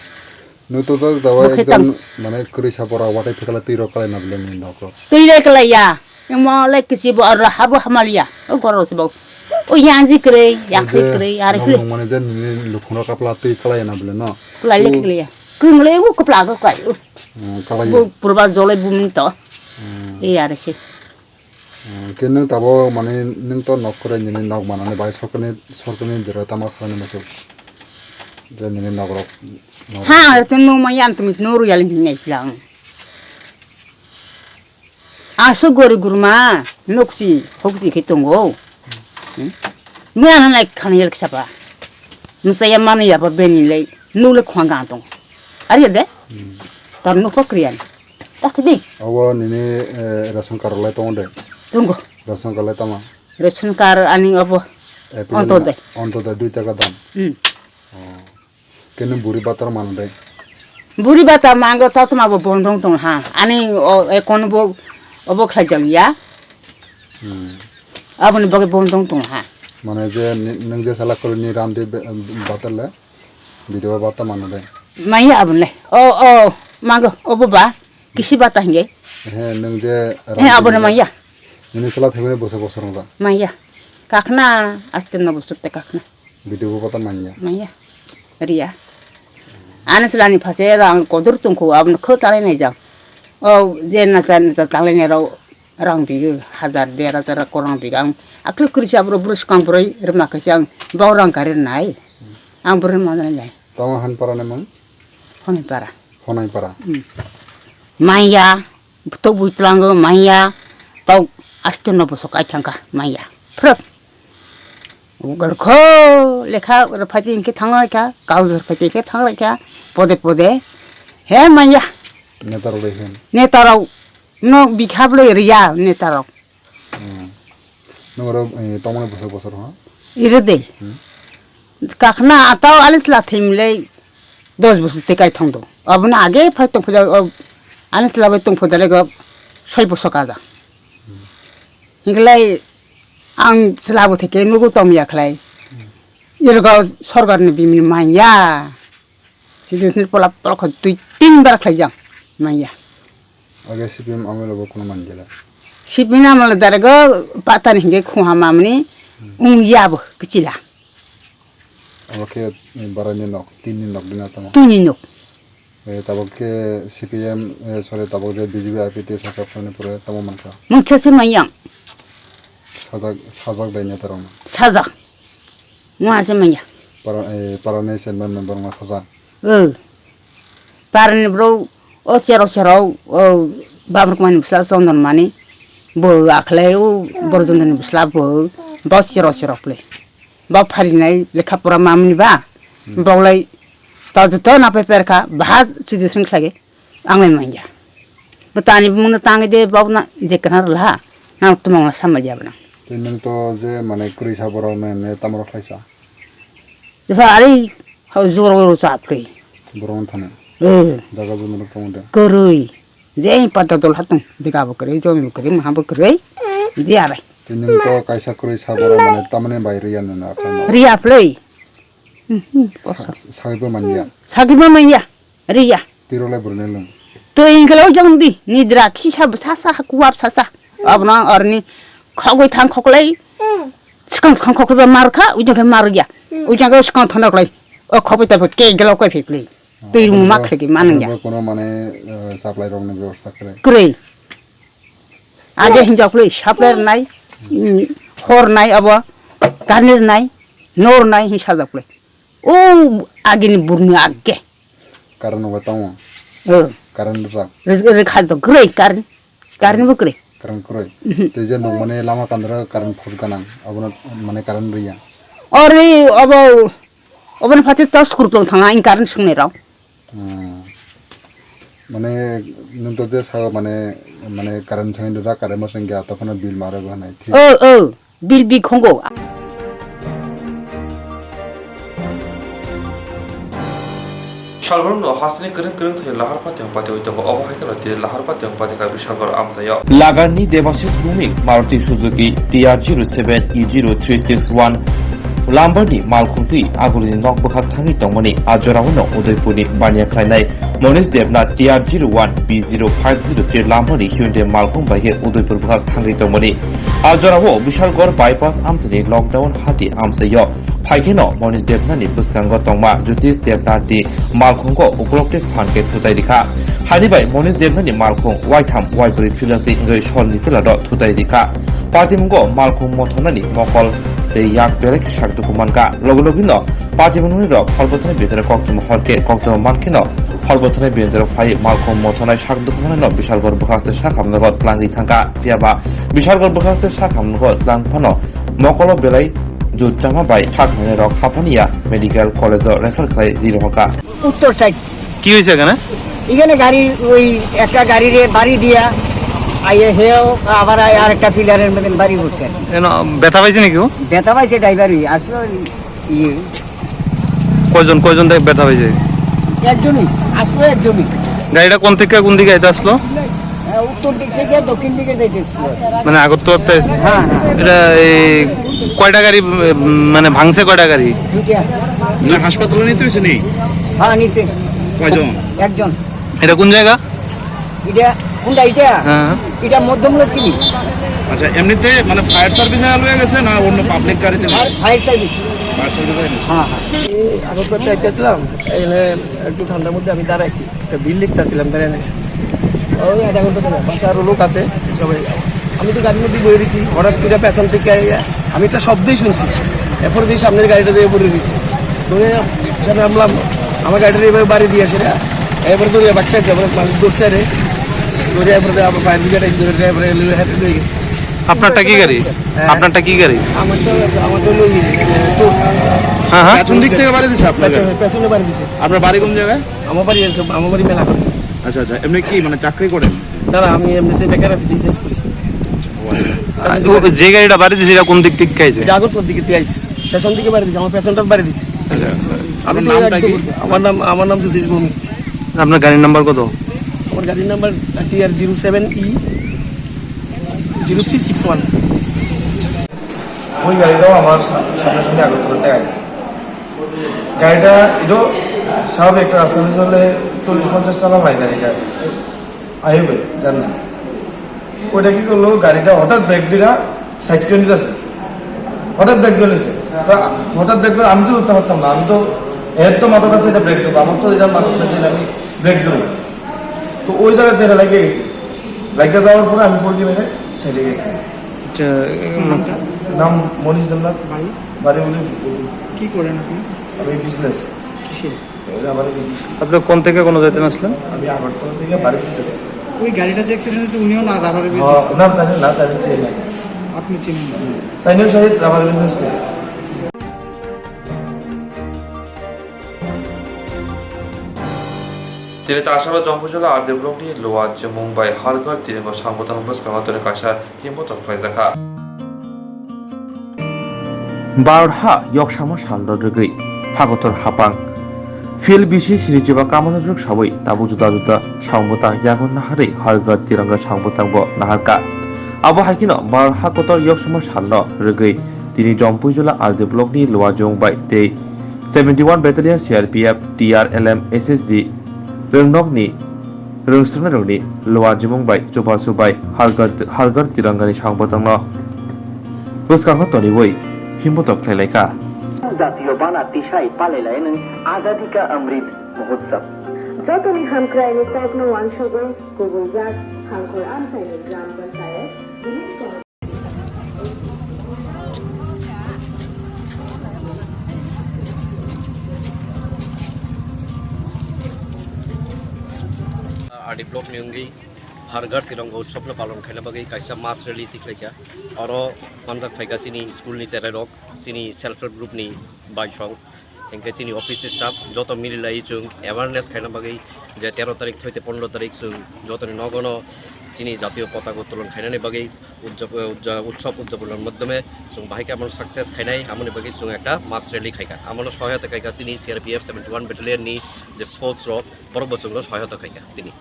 Nung to to dawa Bo khe ekjon tang- mane kwrwi sa bora watai phikala twi rok kalai na bile ni nok rok. Twi le kwlai ya. Emo le kisi bo aro habo hamaliya. O goro se bo. O yanji kwrwi, yakhri kwrwi, ari kwrwi. Nung mane je nini lukhung rok kapla twi kalai na bile no. Kwlai le kwlai ya. Kwrwi le o kwpla go kwlai. Hmm, kalai. Bo purba jole bumni to. Hmm. E are se. Hmm, khe nung tabuk mane nung to nok kwrwi nini nok manani bai sorkani, sorkani dero tamo sakani muchuk. Je nini nok rok, nok Ha, rok. Tun nung ma yan tumi nuru yali hinai plang. Aso gori gurma nukchi hukchi khe tongo. Hmm? Mia na nai khana yel ksapa. Msa ya mani ya ba beni lei nule khwang ga tong. Ari de? Hmm. Tar nuk ko kriyan. Tak di. Abo nini, eh, ration card lai tongo de. Tongo. Ration card lai tama. Ration card ani abo. Eh, Onto de. Onto de dui taka dam. Hmm. Oh. Keno buri batar mano de. Buri batar mango to toma bo bondong tong ha. Ani o ekon bo obo khlai jang ya. Hmm. Aboni bagwi bondong tong ha. Mane je ni-, nung je sala kolo ni randi be-, batar le. Video bata mano de. Maya abon le. O, o, mango, obo ba. Kisi bata hinge. He, nung je He, abo na maya. Nini chwla thaibai boso boso rong da. Maya. Kakna, aste no boso te kakna. Video bo bata manya. Maya. Ria. Ani chwla ni phase rang kodur tongkho, abon kho talai nai jang. O, je na ta, na ta talai nai rao rang bigi, hazar, der hazar ko rang bigi. Ang akli kuri cha bro, bro skang bro, rma khe ang, bau rang kari nai. Ang bro ma nai. Tamo Hanpara ni mung? Honai para. Honai para. Hmm. Maya, tok bui tlango maya, tok aste no bosok ai thangka maya. Phrok. Ugal kho lekha rwphai twi hwnkhe thang laikha, kaujor phai twi hwnkhe thang laikha, pode pode. He maya. Neta rok le hin. Neta rok no bikha bwlai riya neta rok. Hmm. Oro, eh, tongmani bwswk bosor ha? Ire de. Hmm. Kakhna atao alis la thimlei dos bosor te kai thong do. Aboni age phai tong phai o alis la bai tong phai dare go soi bosor kaja. Hiklai ang chwla bo theke nugo tom ya khlai. Ire go sorkar ni bimini manya. Sijisni pola pola kho dui tin bar khlai jang manya. Age C P M amolo bo kono manjela. C P M amolo darego patani hinge khuha mamni ung yabo kichila. Abo khe barani nok, tinni nok dina tamo. Tuni nok. Eh, tabok khe C P M, eh, sorry, tabok je B J P I P T sorkar phone pore tamo mankha. Mungsa se mayang. Sajak, sajak dai neta rong. Sajak. Mo ase manya. Para, eh, para ni sen ban ban borok ma saja. O. Para ni bro, o sero sero, o, Bamruk mani bwsla Chondon mani. Bo akhlai o, Borjondon ni bwsla bo, bo sero sero kle. Bo phari nai lekha pora mamni ba. Hmm. Bo lai, ta joto na pe perka, bahas chujusung khlai. Ang lai manya. Bo tani bumung no tangi de bok na je kana rwla ha. Nang tumung na sama jabna. Tei nung to je mane kwrwi sa borok ne, ne tamo rok khlaisa. Jefa ari ha joro ro chap kri. Borok no thani. Eh. Jaga jumno rok tamo de. Kwrwi. Je pata dol hatung. Jega bo kwrwi, jomi bo kwrwi, maha bo kwrwi. Je arai. Tei nung to kaisa kwrwi sa borok mane tamani bai riya no na khlaima. Riya plei. Hmm, hmm, kosa. Sa-, sagwi bo manya. Sagwi bo manya. Riya. Tiro le burne lung. Twi hingkhe lo jang di, nidra khisa bwsa sa ha kuwap sa sa. Abono arni khogwi thang khoklai. Swkang thang khoklai ba mar kha, ujang khe mar ya. Ujang khe swkang thang khoklai. O khobwi ta ke gelo koi phai plai. Twi rung ma khlai ki manang ya. Kono mane, eh, supply rok ni bebosta khlai. Kwrwi. Age hinjak plai supply nai, mm, hor nai abo, kanir nai, nor nai hin sajak plai. O agini burni age. Karan no tongo. O. Karan rwjak. Rwjak, rwjak kha do kwrwi karan. Karan bo kwrwi. Karan kwrwi. Mhm. Tei je nung mane lama kandra karan phut ganang. Abono mane karan rwya. Ori obo, obono phachi tos kurplong thanga in karan sungnai rao. Hmm. Mane nung to je sao mane, mane karan sangin rwjak karan bo sangya tokhno bill ma rwgo hanai. Thik. O, o. Bilbi khongo. Salbrum no hasini kwrwng kwrwng thai lahar patiang pati oi tongo, obo hai kheno tini lahar patiang pati kha Bishalgarh amchaio. Lagarni Debashis Bhumik Maruti Suzuki T R zero seven E zero three six one lumber ni malkhungtwi agulini nok bwkhak thangwi tongmani a jorao no Udaipurni baniya khlainai Monish Debnath T R zero one B zero five zero three lumber ni Hyundai malkhung bai khe Udaipur bwkhak thangwi tongmani. A jorao Bishalgarh bypass amchaini lockdown hati amchaio. Phaikheno Monish Debnathni bwskango tongma Jyotish Debnathni malkhungo ukolokti phan khe thutai rikha. Hani bai Monish Debnathni malkhung waitham waibrwi philakti wngwi solni pilado thutai rikha. Patimungo malkhung mothonani mokol tei yak belai khe sak dukhu mankha. Logi logino patimungni rok phalbwthani bidra koktwma hor khe koktwma mankheno phalbwthani bidra phai malkhung mothonai sak dukhu manano Bishalgarh bwkhaste sak hamnago tlangwi thangkha. Phiyaba Bishalgarh bwkhaste sak hamnago tlang phano mokolo belai jut chama bai thak hwnwi rok haphaniya medical college-o refer khlai ri rohorkha. উত্তর সাইড। কি হয়েছে এখানে? এখানে গাড়ি, ওই একটা গাড়িরে বাড়ি দিয়া আইয়ে হেও আবার আই-, আরেকটা পিলারের মধ্যে বাড়ি করছে। এন-, ব্যথা পাইছে নাকি ও? ব্যথা পাইছে ড্রাইভারই, আসলে ওই ইয়ে। কয়জন, কয়জন দে-, ব্যথা পাইছে? একজনই, আসলে একজনই। গাড়িটা কোন থেকে কোন দিকে এটা আসলো? হ্যাঁ, উত্তর দিক থেকে দক্ষিণ দিকে যাইতেছিল। মানে আগরতলা পেস? হ্যাঁ, হ্যাঁ। এটা এই কয়টা গাড়ি, উম, মানে ভাঙছে কয়টা গাড়ি? দুইটা। না, হাসপাতালে নিতে হয়েছে নি? হ্যাঁ, নিচে। কয়জন? একজন। এটা কোন জায়গা? এটা কোনটা এটা? হ্যাঁ। এটা মধ্যম লক্ষ্মী। আচ্ছা, এমনিতে মানে ফায়ার সার্ভিস লয়ে গেছে না অন্য পাবলিক গাড়িতে? Fire, fire service. Fire service হয়ে গেছে। হ্যাঁ, হ্যাঁ। এই আগরতলা যাইতেছিলাম, এখানে একটু ঠান্ডার মধ্যে আমি দাঁড়াইছি। একটা বিল লিখতেছিলাম, দাঁড়ায় দাঁড়ায়। ওই আধা ঘন্টা ধরে, পাশে আরো লোক আছে, সবাই। আমি তো গাড়ির মধ্যে বয়ে দিছি, হঠাৎ করে পেছন থেকে আইয়া আমি একটা শব্দই শুনছি, এরপরে দিয়ে সামনের গাড়িটা দিয়ে পড়ে দিছি। ধরে এখানে নামলাম, আমার গাড়িটা এভাবে বাড়ি দিয়ে আসে না, এরপরে ধরে বাড়তে আসছে, আমার মানুষ ধরছে রে, ধরে এরপরে দিয়ে আবার ফায়ার ব্রিগেড এসে ধরে ড্রাইভার এলো, হ্যাপি হয়ে গেছে। আপনারটা কি গাড়ি? হ্যাঁ। আপনারটা কি গাড়ি? আমার তো, আমার তো হলো ইয়ে, টোস। হ্যাঁ, হ্যাঁ। পেছন দিক থেকে বাড়ি দিছে আপনার পেছনে, গাড়ি? পেছনে বাড়ি দিছে। আপনার বাড়ি কোন জায়গায়? আমার বাড়ি এসে, আমার বাড়ি মেলা করে। আচ্ছা, আচ্ছা। এমনি কি মানে চাকরি করেন? না, না, আমি এমনিতে বেকার আছি, বিজনেস করি। ও আচ্ছা। ও, যে গাড়িটা বাড়ি দিছে, এটা কোন দিক থেকে আইছে? এটা আগরতলার দিকে থেকে আইছে, পেছন দিকে বাড়ি দিছে, আমার পেছনটা বাড়ি দিছে। আচ্ছা। আমি আপনার তো নামটা একদম কি? আমার নাম, আমার নাম জ্যোতিষ ভৌমিক। আপনার গাড়ির নাম্বার কত? আমার গাড়ির number T R zero seven E zero three six one. ওই গাড়িটাও আমার সা-, সামনাসামনি আগরতলা থেকে আইছে। গাড়িটা এটাও স্বাভাবিক একটা রাস্তা দিয়ে চললে চল্লিশ পঞ্চাশ চালান লাগে গাড়িটা। আইবে, জান না। ওইটা কি করলো, গাড়িটা হঠাৎ ব্রেক দিরা সাইড করে নিতেছে, হঠাৎ ব্রেক ধরেছে। তা হঠাৎ ব্রেক ধরে আমি তো উঠতে পারতাম না, আমি তো এর তো মাথাত আছে এটা ব্রেক দেবো, আমার তো এটা মাথাত আছে এটা আমি ব্রেক দেবো। তো ওই জায়গায় যেটা লাগিয়ে গেছে, লাগিয়ে যাওয়ার পরে আমি পোল্ট্রি মেরে সাইডে গেছি। আচ্ছা, নামটা? নাম মনীষ দেবনাথ। বাড়ি? বাড়ি উলি। কি করেন আপনি? আমি বিজনেস। কিসের? ওই রাবারের বিজনেস। আপনি কোন থেকে কোনো যেতেন আসলেন? আমি আগরতলা থেকে বাড়ি যেতেছি। ওই গাড়িটা যে অ্যাক্সিডেন্ট হয়েছে, উনিও না রাবারের বিজনেস? হ্যাঁ, না, তাহলে না, তাহলে চেয়ে নাই। আপনি চিনেন না? তাই নিয়ে সাহেব রাবারের বিজনেস করি। Tini ta asaba Jompuijala R D block ni Lowa Chimung bai Har Ghar Tiringo samgotang bwskango tini kaisa himbotok khlaijakha. Bharat ha yoksama salno rwgwi phagothor hapang. Field bisi sinichiba kamonojwk sawi tabuk juda juda samgotang yago naharwi Har Ghar Tiranga samgotangbo naharkha. Abo hai kheno Bharat ha kotor yoksama salno rwgwi tini Jompuijala R D block ni Lowa Chimung bai tei seventy one Battalion C R P F, T R L M, S S G rwngnokni rwngsrwngnairokni Lowa Chimung bai chubachu bai Har Ghar, Har Ghar Tirangani samgotangno bwskango toniwi himbotok khlailaikha. জাতীয় বানা দিশায় পালেলায়নি আজাদি কা অমৃত Mahotsav. Jotoni hamkraini kokno uansukwi kubui jak Hangkhor amchaini Gram Panchayat, Village Committee. R D block ni wngwi Har Ghar Tiranga Utsav no palon khaina bagwi kaisa mass rally tikhlaikha. Oro manjak phaikha chini school ni cherai rok, chini self help group ni baisong, hinkhe chini office staff joto mililai chwng awareness khaina bagwi je tero tarik thoi te pondro tarik chwng jotoni nogono chini jatiyo potaka uttolon khainani bagwi udjab-, udja-, utsav udjapon ni madhyome chwng bahai khe amoni success khainai, amoni bagwi chwng ekta mass rally khaikha. Amono sohayota khaikha chini C R P F seventy one Battalion ni je force rok, borok bo chwngno sohayota khaikha tini.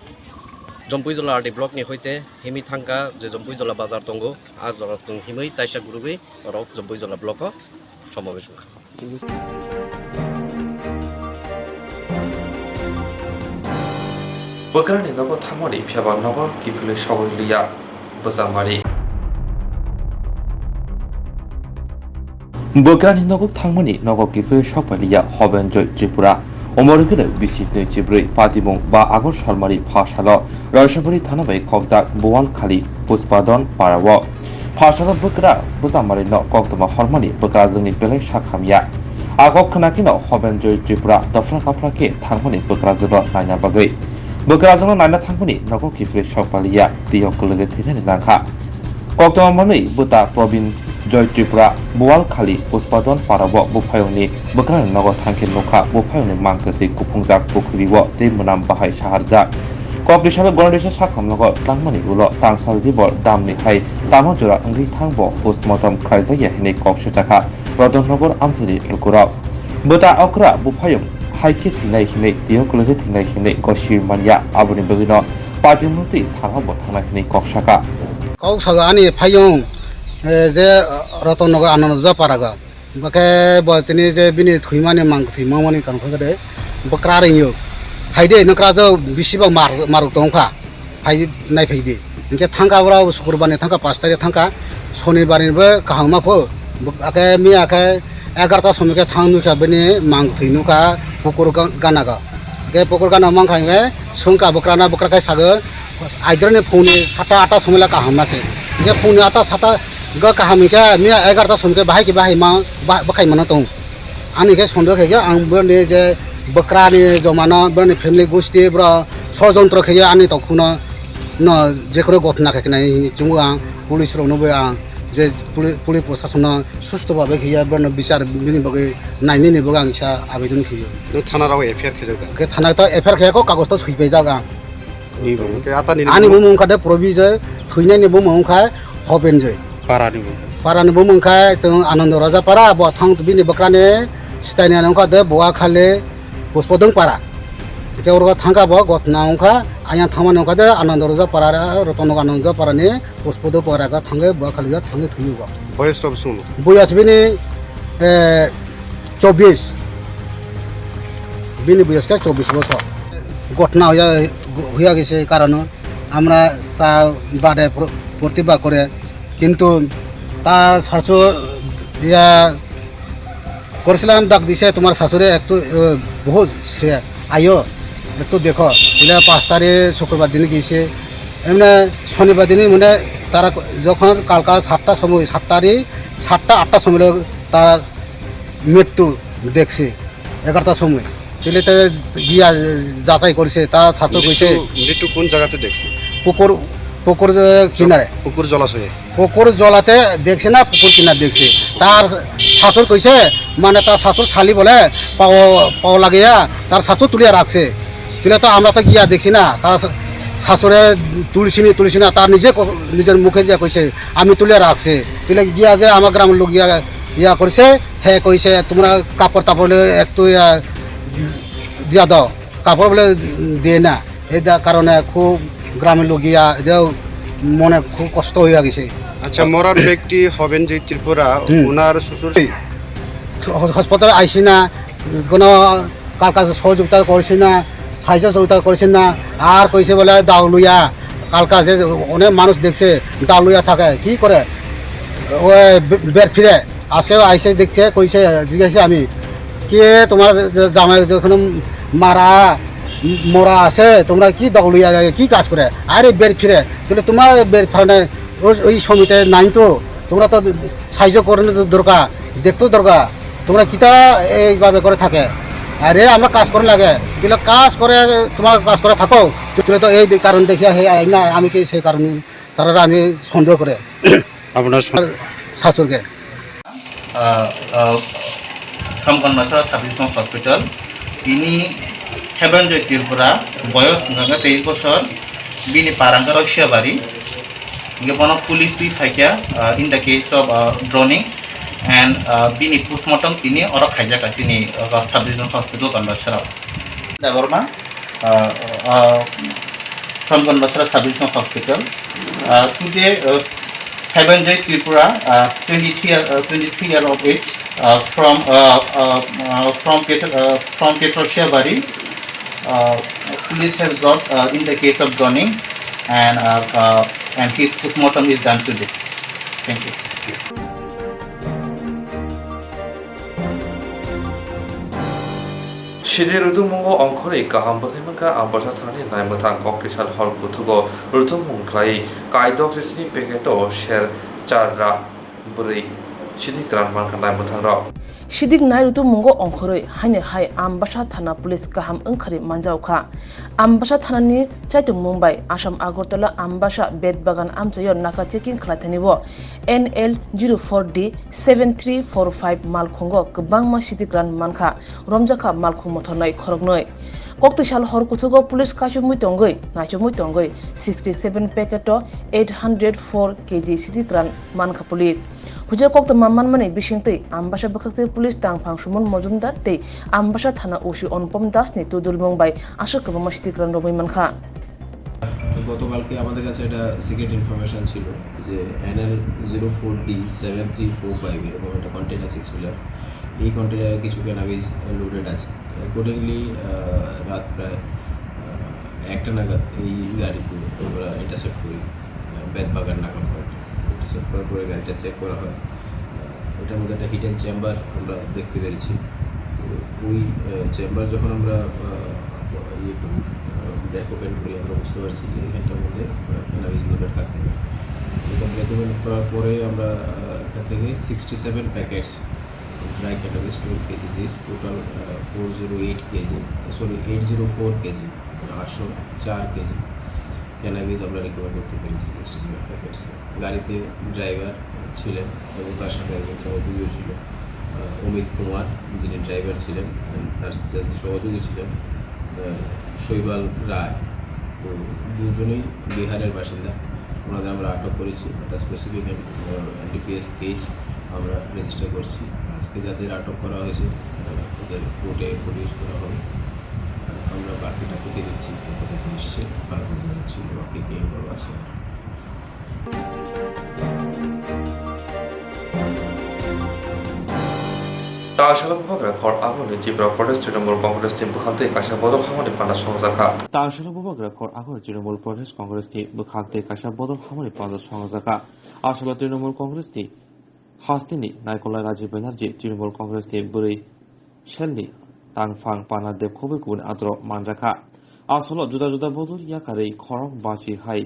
Jompuijala R D block ni hoite himwi thangkha je Jompuijala bazar tongo, a jora chwng himwi taisa gurugwi borok Jompuijala block o somabesh wngkha. Bwkrani nogo thangmani phiyaba nogo kiphilwi sogwi liya bwchamari. Bwkrani nogo thangmani nogo kiphilwi sokpaliya Hobenjoy Tripura. Umor hwnkhe bisi nwi chibrwi, patimung ba Agor Salmari pha salo Roisabari thana bai khobjak Buwalkhali Puspadon para o. Pha salo bwkra bwchamari no koktwma hormani bwkrajwkni belai sak hamya. A kok khna kheno Hobenjoy Tripura dopra kapra khe thangmani bwkrajwkno naina bagwi. Bwkrajwkno naina thangmani nogo kiphilwi sokpaliya, twi o kwlwgwi thwinani nangkha. Koktwma manwi bwta Probin Joy Tripura Buwalkhali Puspadon parao buphayungni bwkrani nogo thangkhe nukha buphayungni mang kwthwi kuphungjak pukhuri o tei mwnam bahai saharjak. Kokni salo Ganadisa sakhamlogo tlangmani ulo tangsal dibor damni hai tamo jora wngwi thangbo postmortem khlaijakya hinwi kok swijakha Ratannagar amchaini lukurok. Bwta okra buphayung hai khe thwinai hinwi twi o kwlwgwi thwinai hinwi gosiwi manya, aboni bagwino Patimurti thana bo thangnai hinwi kok saka. Kok sago ani phayung, eh, je Ratannagar Anandja paraga. Bokhe bo tini je bini thwimani mang thwimani tang thang de bwkra ringyo. Hai de nokra jo bisi bang mar, maruk tong kha. Phai nai phai di. Hinkhe thangka ora sukurbar ni thangka, pas tarik thangka, sonibar ni bo kaham ma pho. Bo-, akhe mi akhe egarta somoi khe thang nukha bini mang thwi nukha pukur ga-, gana ga. Hinkhe pukur gana mang kha hinkhe sungka bwkrana, bwkra khe sago, aidra ni phung ni sata ata somoi la kaham ma se. Hinkhe phung ni ata sata ga kaham hinkhe mi egarta somoi khe bahai khe bahai ma, ba-, bwkhai mano tong. Ani khe sondeho khe khe ang boroni je bwkrani jomano, boroni family gusti, boro sojontro khe ani tongkhungno no jekono gotna khe nai hinwi chungo ang, police rokno bo ang je poli-, police prosasono susto babe khe borno bichar bini bagwi nainani bagwi ang kisa abedon khiyo. Nang thana rao F I R khejak da? Khe thana to F I R khe ko kagoj to sui paijak ang. Ni bo, khe ata ni ani bumung kha de Probi je, thwinani bumung kha Hoben je. Parani bo. Parani bumung khe chwng Anando Raja Para, bo thang bini bwkrani swtaini ano wngkha de Buakhali Puspodong Para. Hwnkhe oro thangkha bo gotna wngkha, ayang thangmani wngkha de Anando Raja Para, Rotonok Anando Raja Parani Puspodong Para khe thangwi Buakhali khe thangwi thwiwi bo. Boyos rok bwswk no? Boyos bini, eh, chobbish. Bini boyos khe chobbish bosor. ঘটনা হইয়া, হইয়া গেছে কারণ আমরা তা বাদে প্র-, প্রতিবাদ করে, কিন্তু তার শাশু ইয়া করেছিলাম, ডাক দিছে, "তোমার শাশুড়ি একটু, এ, বহুত সে আয়ো, একটু দেখো।" বলে, পাঁচ তারিখ শুক্রবার দিনে গিয়েছে। এমনি শনিবার দিনে মানে তারা ক-, যখন কালকা সাতটার সময়, সাত তারিখ, সাতটা আটটার সময় তার মৃত্যু দেখছে, এগারোটার সময়। তেলে তো গিয়া যাচাই করছে, তা শাশু কইছে। মৃত্যু, মৃত্যু কোন জায়গাতে দেখছে? পুকুর, পুকুর, এ, কিনারে। পুকুর জলাশয়ে। পুকুর জলাতে দেখছে না, পুকুর কিনার দেখছে। তার শ্বশুর কইছে, মানে তার শ্বশুর শালি বলে পাও, পাও লাগিয়া তার শ্বশুর তুলিয়া রাখছে। তুলে তো আমরা তো গিয়া দেখছি না, তার শ-, শ্বশুরে তুলছি নি, তুলছি না, তার নিজে ক-, নিজের মুখে গিয়া কইছে, "আমি তুলিয়া রাখছে।" তুলে গিয়া যে আমার গ্রামের লোক গিয়া ইয়া করছে, হে কইছে, "তোমরা কাপড় তাপড় একটু ইয়া দিয়া দাও।" কাপড় বলে দিয়ে না, এই দা-, কারণে খুব গ্রামের লোক গিয়া এটাও মনে খুব কষ্ট হইয়া গেছে। আচ্ছা, মরার ব্যক্তি হবেন যে ত্রিপুরা, হুম। ওনার শ্বশুর হ-, হাসপাতালে আইসি না, কোনো কার কাছে সহযোগিতা করছি না, সাহায্য সহযোগিতা করছি না, আর কইছে বলে দাও লইয়া, কালকা যে অনেক মানুষ দেখছে দাও লইয়া থাকে, কি করে ওই বে-, বের ফিরে আজকে আইসে দেখছে, কইছে, জিজ্ঞাসা আমি, "কে তোমার জ-, জামাই যখন মারা, ম-, মরা আছে, তোমরা কি দখল লইয়া যায়, কি কাজ করে?" "আরে বের ফিরে।" তাহলে তোমার বের ফিরে ওই, ওই সমিতি নাই তো, তোমরা তো সাহায্য করানো তো দরকার, দেখতে দরকার, তোমরা কিতা এইভাবে করে থাকে? "আরে আমরা কাজ করে লাগে।" "তাহলে কাজ করে, তোমার কাজ করে থাকো।" তাহলে তো এই কারণ দেখিয়া হে আই না, আমি কি সেই কারণে তারা আমি সন্দেহ করে আপনার শ- শাশুড়কে। আহ, আহ, from Ganbasara Sub Division Hospital. Tini Hebenjoy Tripura, boyos wngkha khe teis bosor, bini parang khe Rosiabari. Hingke bono police twi phaikha, uh, in the case of, uh, drowning and, uh, bini postmortem tini oro khaijak chini, uh, Sub Division Hospital Ganbasara. Debbarma, uh, uh, from Ganbasara Sub Division Hospital. Uh, today, uh, Hebenjoy Tripura, uh, twenty-three year, uh, twenty-three year of age, uh, from, uh, uh, uh, from Petro-, uh, from Petroshiabari, uh, police has brought, uh, in the case of drowning, and, uh, uh, and his postmortem is done today. Thank you. Sidi rwtwkmungo ongkhorwi kaham bwthai mankha Ambasa thanani naimwthang. Koktwisa hor kuthugo rwtwkmung khlaiwi kaidok sisini packet-o ser char ra bwrwi sidik kwran mankha naimwthangrok. Sidik nai rwtwkmungo ongkhorwi haino hai Ambasa thana police kaham wngkhorwi manjakha. Ambasa thanani chaitwmung bai Assam Agartala Ambasa Betbagan amchaio naka checking khlaithani o N L zero four D seven three four five malkhungo kwbangma sidik kwran mankha, romjakha malkhung mothornai khoroknwi. Koktwisa hor kuthugo police kaichomwi tongwi, naichomwi tongwi sixty seven packet-o eight hundred four K G sidik kwran mankha police. Huja koktwma manmani bisingtwi Ambasa bwkhakse police tangphang Suman Mojumdar tei Ambasa thana O C Anupam Das ni tudulmung bai aswk kwbangma sidik kwran romwi mankha. গতকালকে আমাদের কাছে একটা secret information ছিল যে NL zero four D seven three four five এরকম একটা container six wheeler, এই কন্টেনারে কিছু ক্যানাবিস লোডেড আছে। অ্যাকর্ডিংলি রাত প্রায় আহ, একটা নাগাদ এই গাড়িগুলো আমরা ইন্টারসেপ্ট করি। বেতবাগান নাগা পয়েন্ট। ইন্টারসেপ্ট করার পরে গাড়িটা চেক করা হয়। আহ, এটার মধ্যে একটা হিডেন চেম্বার আমরা দেখতে পেরেছি। তো ওই, আহ, চেম্বার যখন আমরা, আহ, ইয়ে করি, আহ, ব্রেক ওপেন করি, আমরা বুঝতে পারছি যে এখানটার মধ্যে, আহ, ক্যানাবিস লোডেড থাকতে পারে। এটা ব্রেক ওপেন করার পরে আমরা, আহ, এখান থেকে sixty seven packets dry cannabis twelve kgs, total, ah, four zero eight kg, sorry, eight zero four kg, মানে আটশো চার কেজি ক্যানাবিস আমরা রিকভার করতে পেরেছি সিক্সটি সেভেন প্যাকেটস। গাড়িতে ড্রাইভার ছিলেন এবং তার সাথে একজন সহযোগীও ছিল, আহ, অমিত কুমার, যিনি ড্রাইভার ছিলেন, এবং তার সাথে সহযোগী ছিলেন, আহ, শৈবাল রায়। তো দুজনেই বিহারের বাসিন্দা। ওনাদের আমরা আটক করেছি, একটা স্পেসিফিক এনডিপিএস কেস আমরা রেজিস্টার করছি। আজকে যাদের আটক করা হয়েছে, আহ, ওদের কোর্টে প্রডিউস করা হবে। আহ, আমরা বাকিটা থেকে দেখছি, কোথা থেকে এসছে, কার কোথায় যাচ্ছে, বাকি কে ইনভলভ আছে। Tangshalo bubagra khor agoni Tripura Pradesh Trinamool Congress ni bwkhak tei kaisa bodol hamani panda songjakha. Tangshalo bubagra khor agoni Trinamool Pradesh Congress ni bwkhak tei kaisa bodol hamani panda songjakha. Asalo Trinamool Congress ni hasteni Naikolai Raji Banerjee Trinamool Congress ni bwrwi selni tangphang pana debkhogwi kubuni adro manjakha. Asalo juda juda bodol yakarwi khorok bachi hai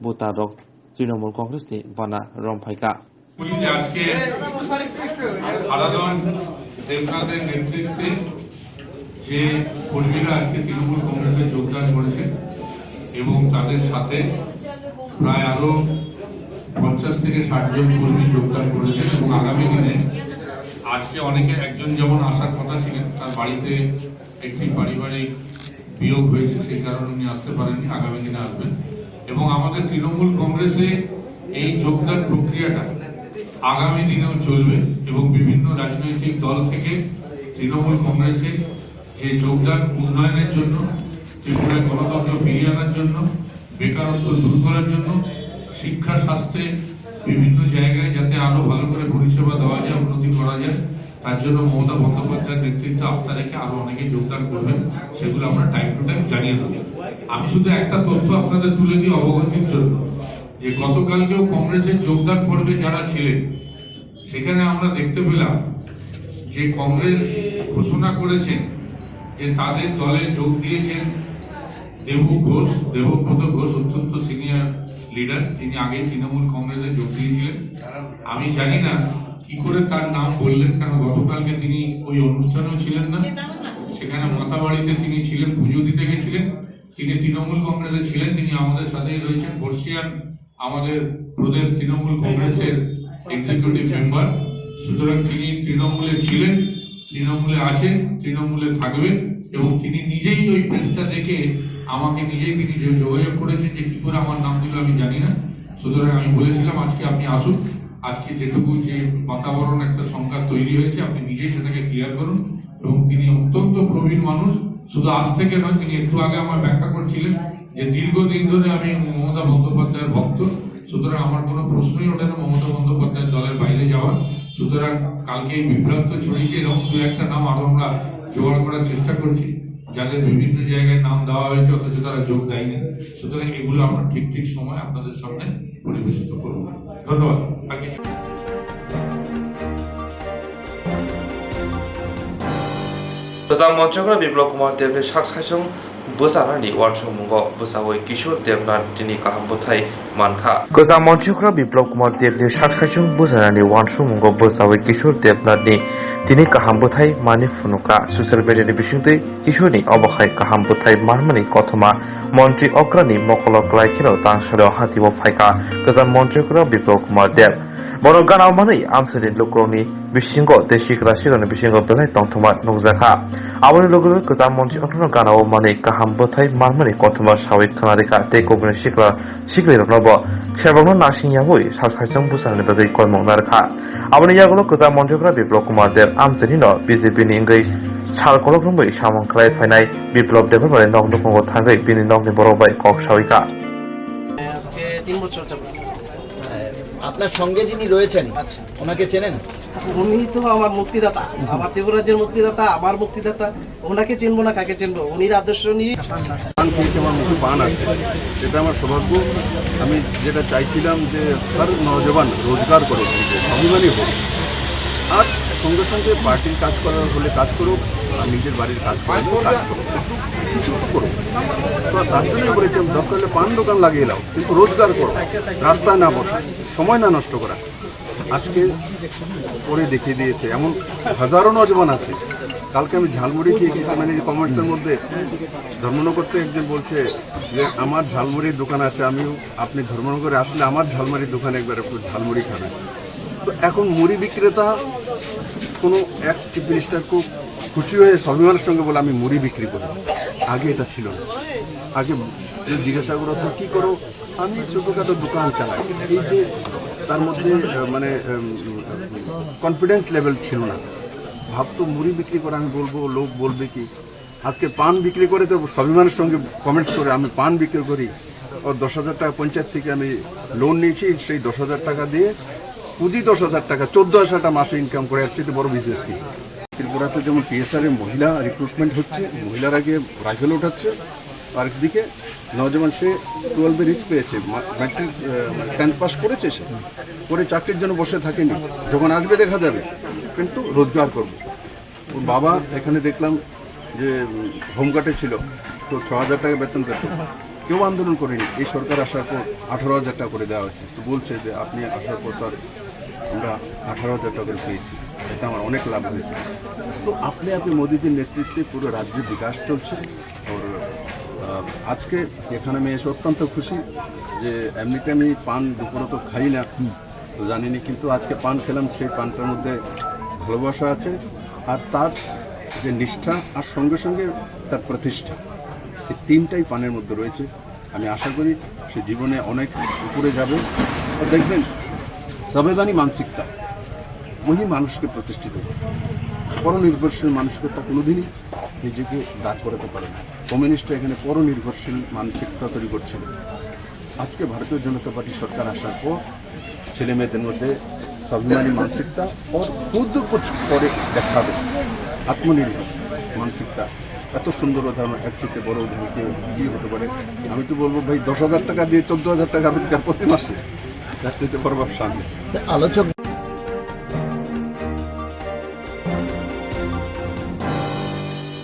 butarok Trinamool Congress ni bana romphaikha. বলি যে আজকে হারাধন দেবনাথের নেতৃত্বে যে কর্মীরা আজকে তৃণমূল কংগ্রেসে যোগদান করেছে এবং তাদের সাথে প্রায় আরো পঞ্চাশ থেকে ষাট জন কর্মী যোগদান করেছেন এবং আগামী দিনে আজকে অনেকে, একজন যেমন আসার কথা ছিলেন, তার বাড়িতে একটি পারিবারিক বিয়োগ হয়েছে, সেই কারণে উনি আসতে পারেননি, আগামী দিনে আসবেন। এবং আমাদের তৃণমূল কংগ্রেসে এই যোগদান প্রক্রিয়াটা আগামী দিনেও চলবে এবং বিভিন্ন রাজনৈতিক দল থেকে তৃণমূল কংগ্রেসে যে যোগদান উন্নয়নের জন্য, ত্রিপুরায় গণতন্ত্র ফিরিয়ে আনার জন্য, বেকারত্ব দূর করার জন্য, শিক্ষা, স্বাস্থ্যে বিভিন্ন জায়গায় যাতে আরো ভালো করে পরিষেবা দেওয়া যায়, উন্নতি করা যায়, তার জন্য মমতা বন্দ্যোপাধ্যায়ের নেতৃত্বে আস্থা রেখে আরো অনেকে যোগদান করবেন, সেগুলো আমরা টাইম টু টাইম জানিয়ে দেবো। আমি শুধু একটা তথ্য আপনাদের তুলে দিই অবগতির জন্য, যে গতকালকেও কংগ্রেসের যোগদান পর্বে যারা ছিলেন, সেখানে আমরা দেখতে পেলাম যে কংগ্রেস ঘোষণা করেছেন যে তাদের দলে যোগ দিয়েছেন দেবু ঘোষ, দেবব্রত ঘোষ, অত্যন্ত সিনিয়র লিডার, যিনি আগে তৃণমূল কংগ্রেসে যোগ দিয়েছিলেন। আমি জানি না কি করে তার নাম বললেন, কারণ গতকালকে তিনি ওই অনুষ্ঠানেও ছিলেন না, সেখানে মাতাবাড়িতে তিনি ছিলেন, পুজো দিতে গেছিলেন। তিনি তৃণমূল কংগ্রেসে ছিলেন, তিনি আমাদের সাথেই রয়েছেন। বর্ষিয়ান আমাদের প্রদেশ তৃণমূল কংগ্রেসের এক্সিকিউটিভ মেম্বার। সুতরাং তিনি তৃণমূলে ছিলেন, তৃণমূলে আছেন, তৃণমূলে থাকবেন। এবং তিনি নিজেই ওই প্রেসটা দেখে আমাকে নিজেই তিনি যে যোগাযোগ করেছেন, যে কি করে আমার নাম দিল আমি জানি না। সুতরাং আমি বলেছিলাম, আজকে আপনি আসুন, আজকে যেটুকু যে বাতাবরণ, একটা সংঘাত তৈরি হয়েছে, আপনি নিজেই সেটাকে ক্লিয়ার করুন। এবং তিনি অত্যন্ত প্রবীণ মানুষ, শুধু আজ থেকে নয়, তিনি একটু আগে আমার ব্যাখ্যা করছিলেন যে দীর্ঘদিন ধরে আমি মমতা বন্দ্যোপাধ্যায়ের ভক্ত, সুতরাং আমার কোনো প্রশ্নই ওঠে না মমতা বন্দ্যোপাধ্যায়ের দলের বাইরে যাওয়ার। সুতরাং কালকে এই বিভ্রান্ত ছড়িয়েছে, এরকম দু একটা নাম আরো আমরা জোগাড় করার চেষ্টা করছি, যাদের বিভিন্ন জায়গায় নাম দেওয়া হয়েছে অথচ তারা যোগ দেয়নি। সুতরাং এগুলো আমরা ঠিক ঠিক সময় আপনাদের সামনে পরিবেশিত করব। ধন্যবাদ। Thank you. Kwcham Monchokra Biplab Kumar Debni sak saichung bwchanani uansukmungo bwchaui Kishore Debnath tini kaham bwthai mankha. Kwcham Monchokra Biplab Kumar Debni sak saichung bwchanani uansukmungo bwchaui Kishore Debnathni tini kaham bwthai mani phunukha. Social media ni bisingtwi Kishoreni obo hai kaham bwthai manmani kothoma montri okrani mokolo kwlai kheno tangsalio hatio phaikha Kwcham Monchokra Biplab Kumar Deb. Borok gana manwi amchaini lukurokni bisingo tei sikla siklani bisingo belai tongthokma nukjakha. Aboni loge loge kwcham montri okno gana o manwi kaham bwthai manmani kothoma sawi khna rikha tei kubuni sikla siklirokno bo khebokno nasing yaui sak saichung bwchanani bagwi koimung narwkha. Aboni yagulo kwcham montri okra Biplab Kumar Deb amchaini no B J P ni wngwi sal kolok romwi samung khlai phainai Biplab Debbarmani nok nukhungo thangwi bini nokni borok bai kok sawi kha. আজকে তিন বছর যাবত। আপনার সঙ্গে যিনি রয়েছেন, আচ্ছা। ওনাকে চেনেন? উনি তো আমার মুক্তিদাতা, আমার ত্রিপুরা রাজ্যের মুক্তিদাতা, আমার মুক্তিদাতা। ওনাকে চিনবো না, কাকে চিনবো? উনির আদর্শ নিয়ে পান খেয়েছে, আমার মুখে পান আছে, সেটা আমার সৌভাগ্য। আমি যেটা চাইছিলাম যে হর নওজওয়ান রোজগার করে, স্বাভিমানী হোক। আর সঙ্গে সঙ্গে পার্টির কাজ করার হলে কাজ করুক, আর নিজের বাড়ির কাজ করার হলে কাজ করুক, একটু কিছু তো করুক। তো তার জন্যই বলেছি, আমি দরকার হলে পান দোকান লাগিয়ে নাও, কিন্তু রোজগার করো, রাস্তায় না বসো, সময় না নষ্ট করা। আজকে করে দেখিয়ে দিয়েছে, এমন হাজারো নওজওয়ান আছে। কালকে আমি ঝালমুড়ি খেয়েছি, তো মানে কমার্সের মধ্যে ধর্মনগর থেকে একজন বলছে যে আমার ঝালমুড়ির দোকান আছে, আমিও, আপনি ধর্মনগরে আসলে আমার ঝালমুড়ির দোকানে একবার একটু ঝালমুড়ি খাবেন। তো এখন মুড়ি বিক্রেতা কোনো এক্স চিফ মিনিস্টার খুব খুশি হয়ে স্বাভিমানের সঙ্গে বলে, "আমি মুড়ি বিক্রি করি।" আগে এটা ছিল না। আগে যদি জিজ্ঞাসা করো, "তুমি কী করো?" আমি ছোটখাটো দোকান চালাই, এই যে তার মধ্যে আহ, মানে কনফিডেন্স লেভেল ছিল না। ভাবতো মুড়ি বিক্রি করে আমি বলবো, লোক বলবে কি? আজকে পান বিক্রি করে তো স্বাভিমানের সঙ্গে কমেন্টস করে, আমি পান বিক্রি করি। ও দশ হাজার টাকা পঞ্চায়েত থেকে আমি লোন নিয়েছি, সেই দশ হাজার টাকা দিয়ে পুঁজি দশ হাজার টাকা, চোদ্দ হাজার টাকা মাসে ইনকাম করে, এর চেয়ে বড় বিজনেস কি? ত্রিপুরাতে যেমন টিএসআর এ মহিলা রিক্রুটমেন্ট হচ্ছে, মহিলারা গিয়ে রাইফেল উঠাচ্ছে, আর একদিকে নজওয়ান সে টুয়েলভে রিস্ক পেয়েছে, মা- ম্যাট্রিক আহ, মানে টেন্থ পাস করেছে, সে করে চাকরির জন্য বসে থাকেনি, যখন আসবে দেখা যাবে, কিন্তু রোজগার করবে। ওর বাবা এখানে দেখলাম যে হোমগার্ডে ছিল, তো ছ হাজার টাকা বেতন পেত, কেউ আন্দোলন করেনি। এই সরকার আসার পর আঠারো হাজার টাকা করে দেওয়া হয়েছে। তো বলছে যে আপনি আসার পর তো আর আমরা আঠারো হাজার টাকা করে পেয়েছি, এতে আমার অনেক লাভ হয়েছে। তো আপনি আপনি মোদীজির নেতৃত্বে পুরো রাজ্যে বিকাশ চলছে। আর আহ, আজকে এখানে আমি এসে অত্যন্ত খুশি যে এমনিতে আমি পান দুপুরে তো খাই না, তো জানি না, কিন্তু আজকে পান খেলাম, সেই পানটার মধ্যে ভালোবাসা আছে, আর তার যে নিষ্ঠা, আর সঙ্গে সঙ্গে তার প্রতিষ্ঠা, এই তিনটাই পানের মধ্যে রয়েছে। আমি আশা করি সে জীবনে অনেক উপরে যাবে। আর দেখবেন, স্বাভিমানী মানসিকতা ওই মানুষকে প্রতিষ্ঠিত করে। পরনির্ভরশীল মানসিকতা কোনোদিনই নিজেকে দাঁড় করাতে পারে না। কমিউনিস্টরা এখানে পরনির্ভরশীল মানসিকতা তৈরি করছিল। আজকে ভারতীয় জনতা পার্টি সরকার আসার পর ছেলে মেয়েদের মধ্যে স্বাভিমানী মানসিকতা, ওর খুদ কুছ করে দেখাবে, আত্মনির্ভর মানসিকতা। এত সুন্দর উদাহরণ, এর চাইতে বড় উদাহরণ কেউ কি হতে পারে? আমি তো বলবো, ভাই, দশ হাজার টাকা দিয়ে চোদ্দ হাজার টাকা রোজগার প্রতি মাসে, এর চাইতে বড় ব্যবসা নেই। আলোচক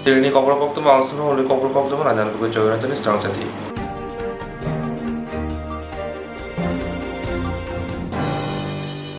Tini kokrok koktwma ang swngo hwnwi kokrok koktwma nani ang bwkhe Joynathani srang chati.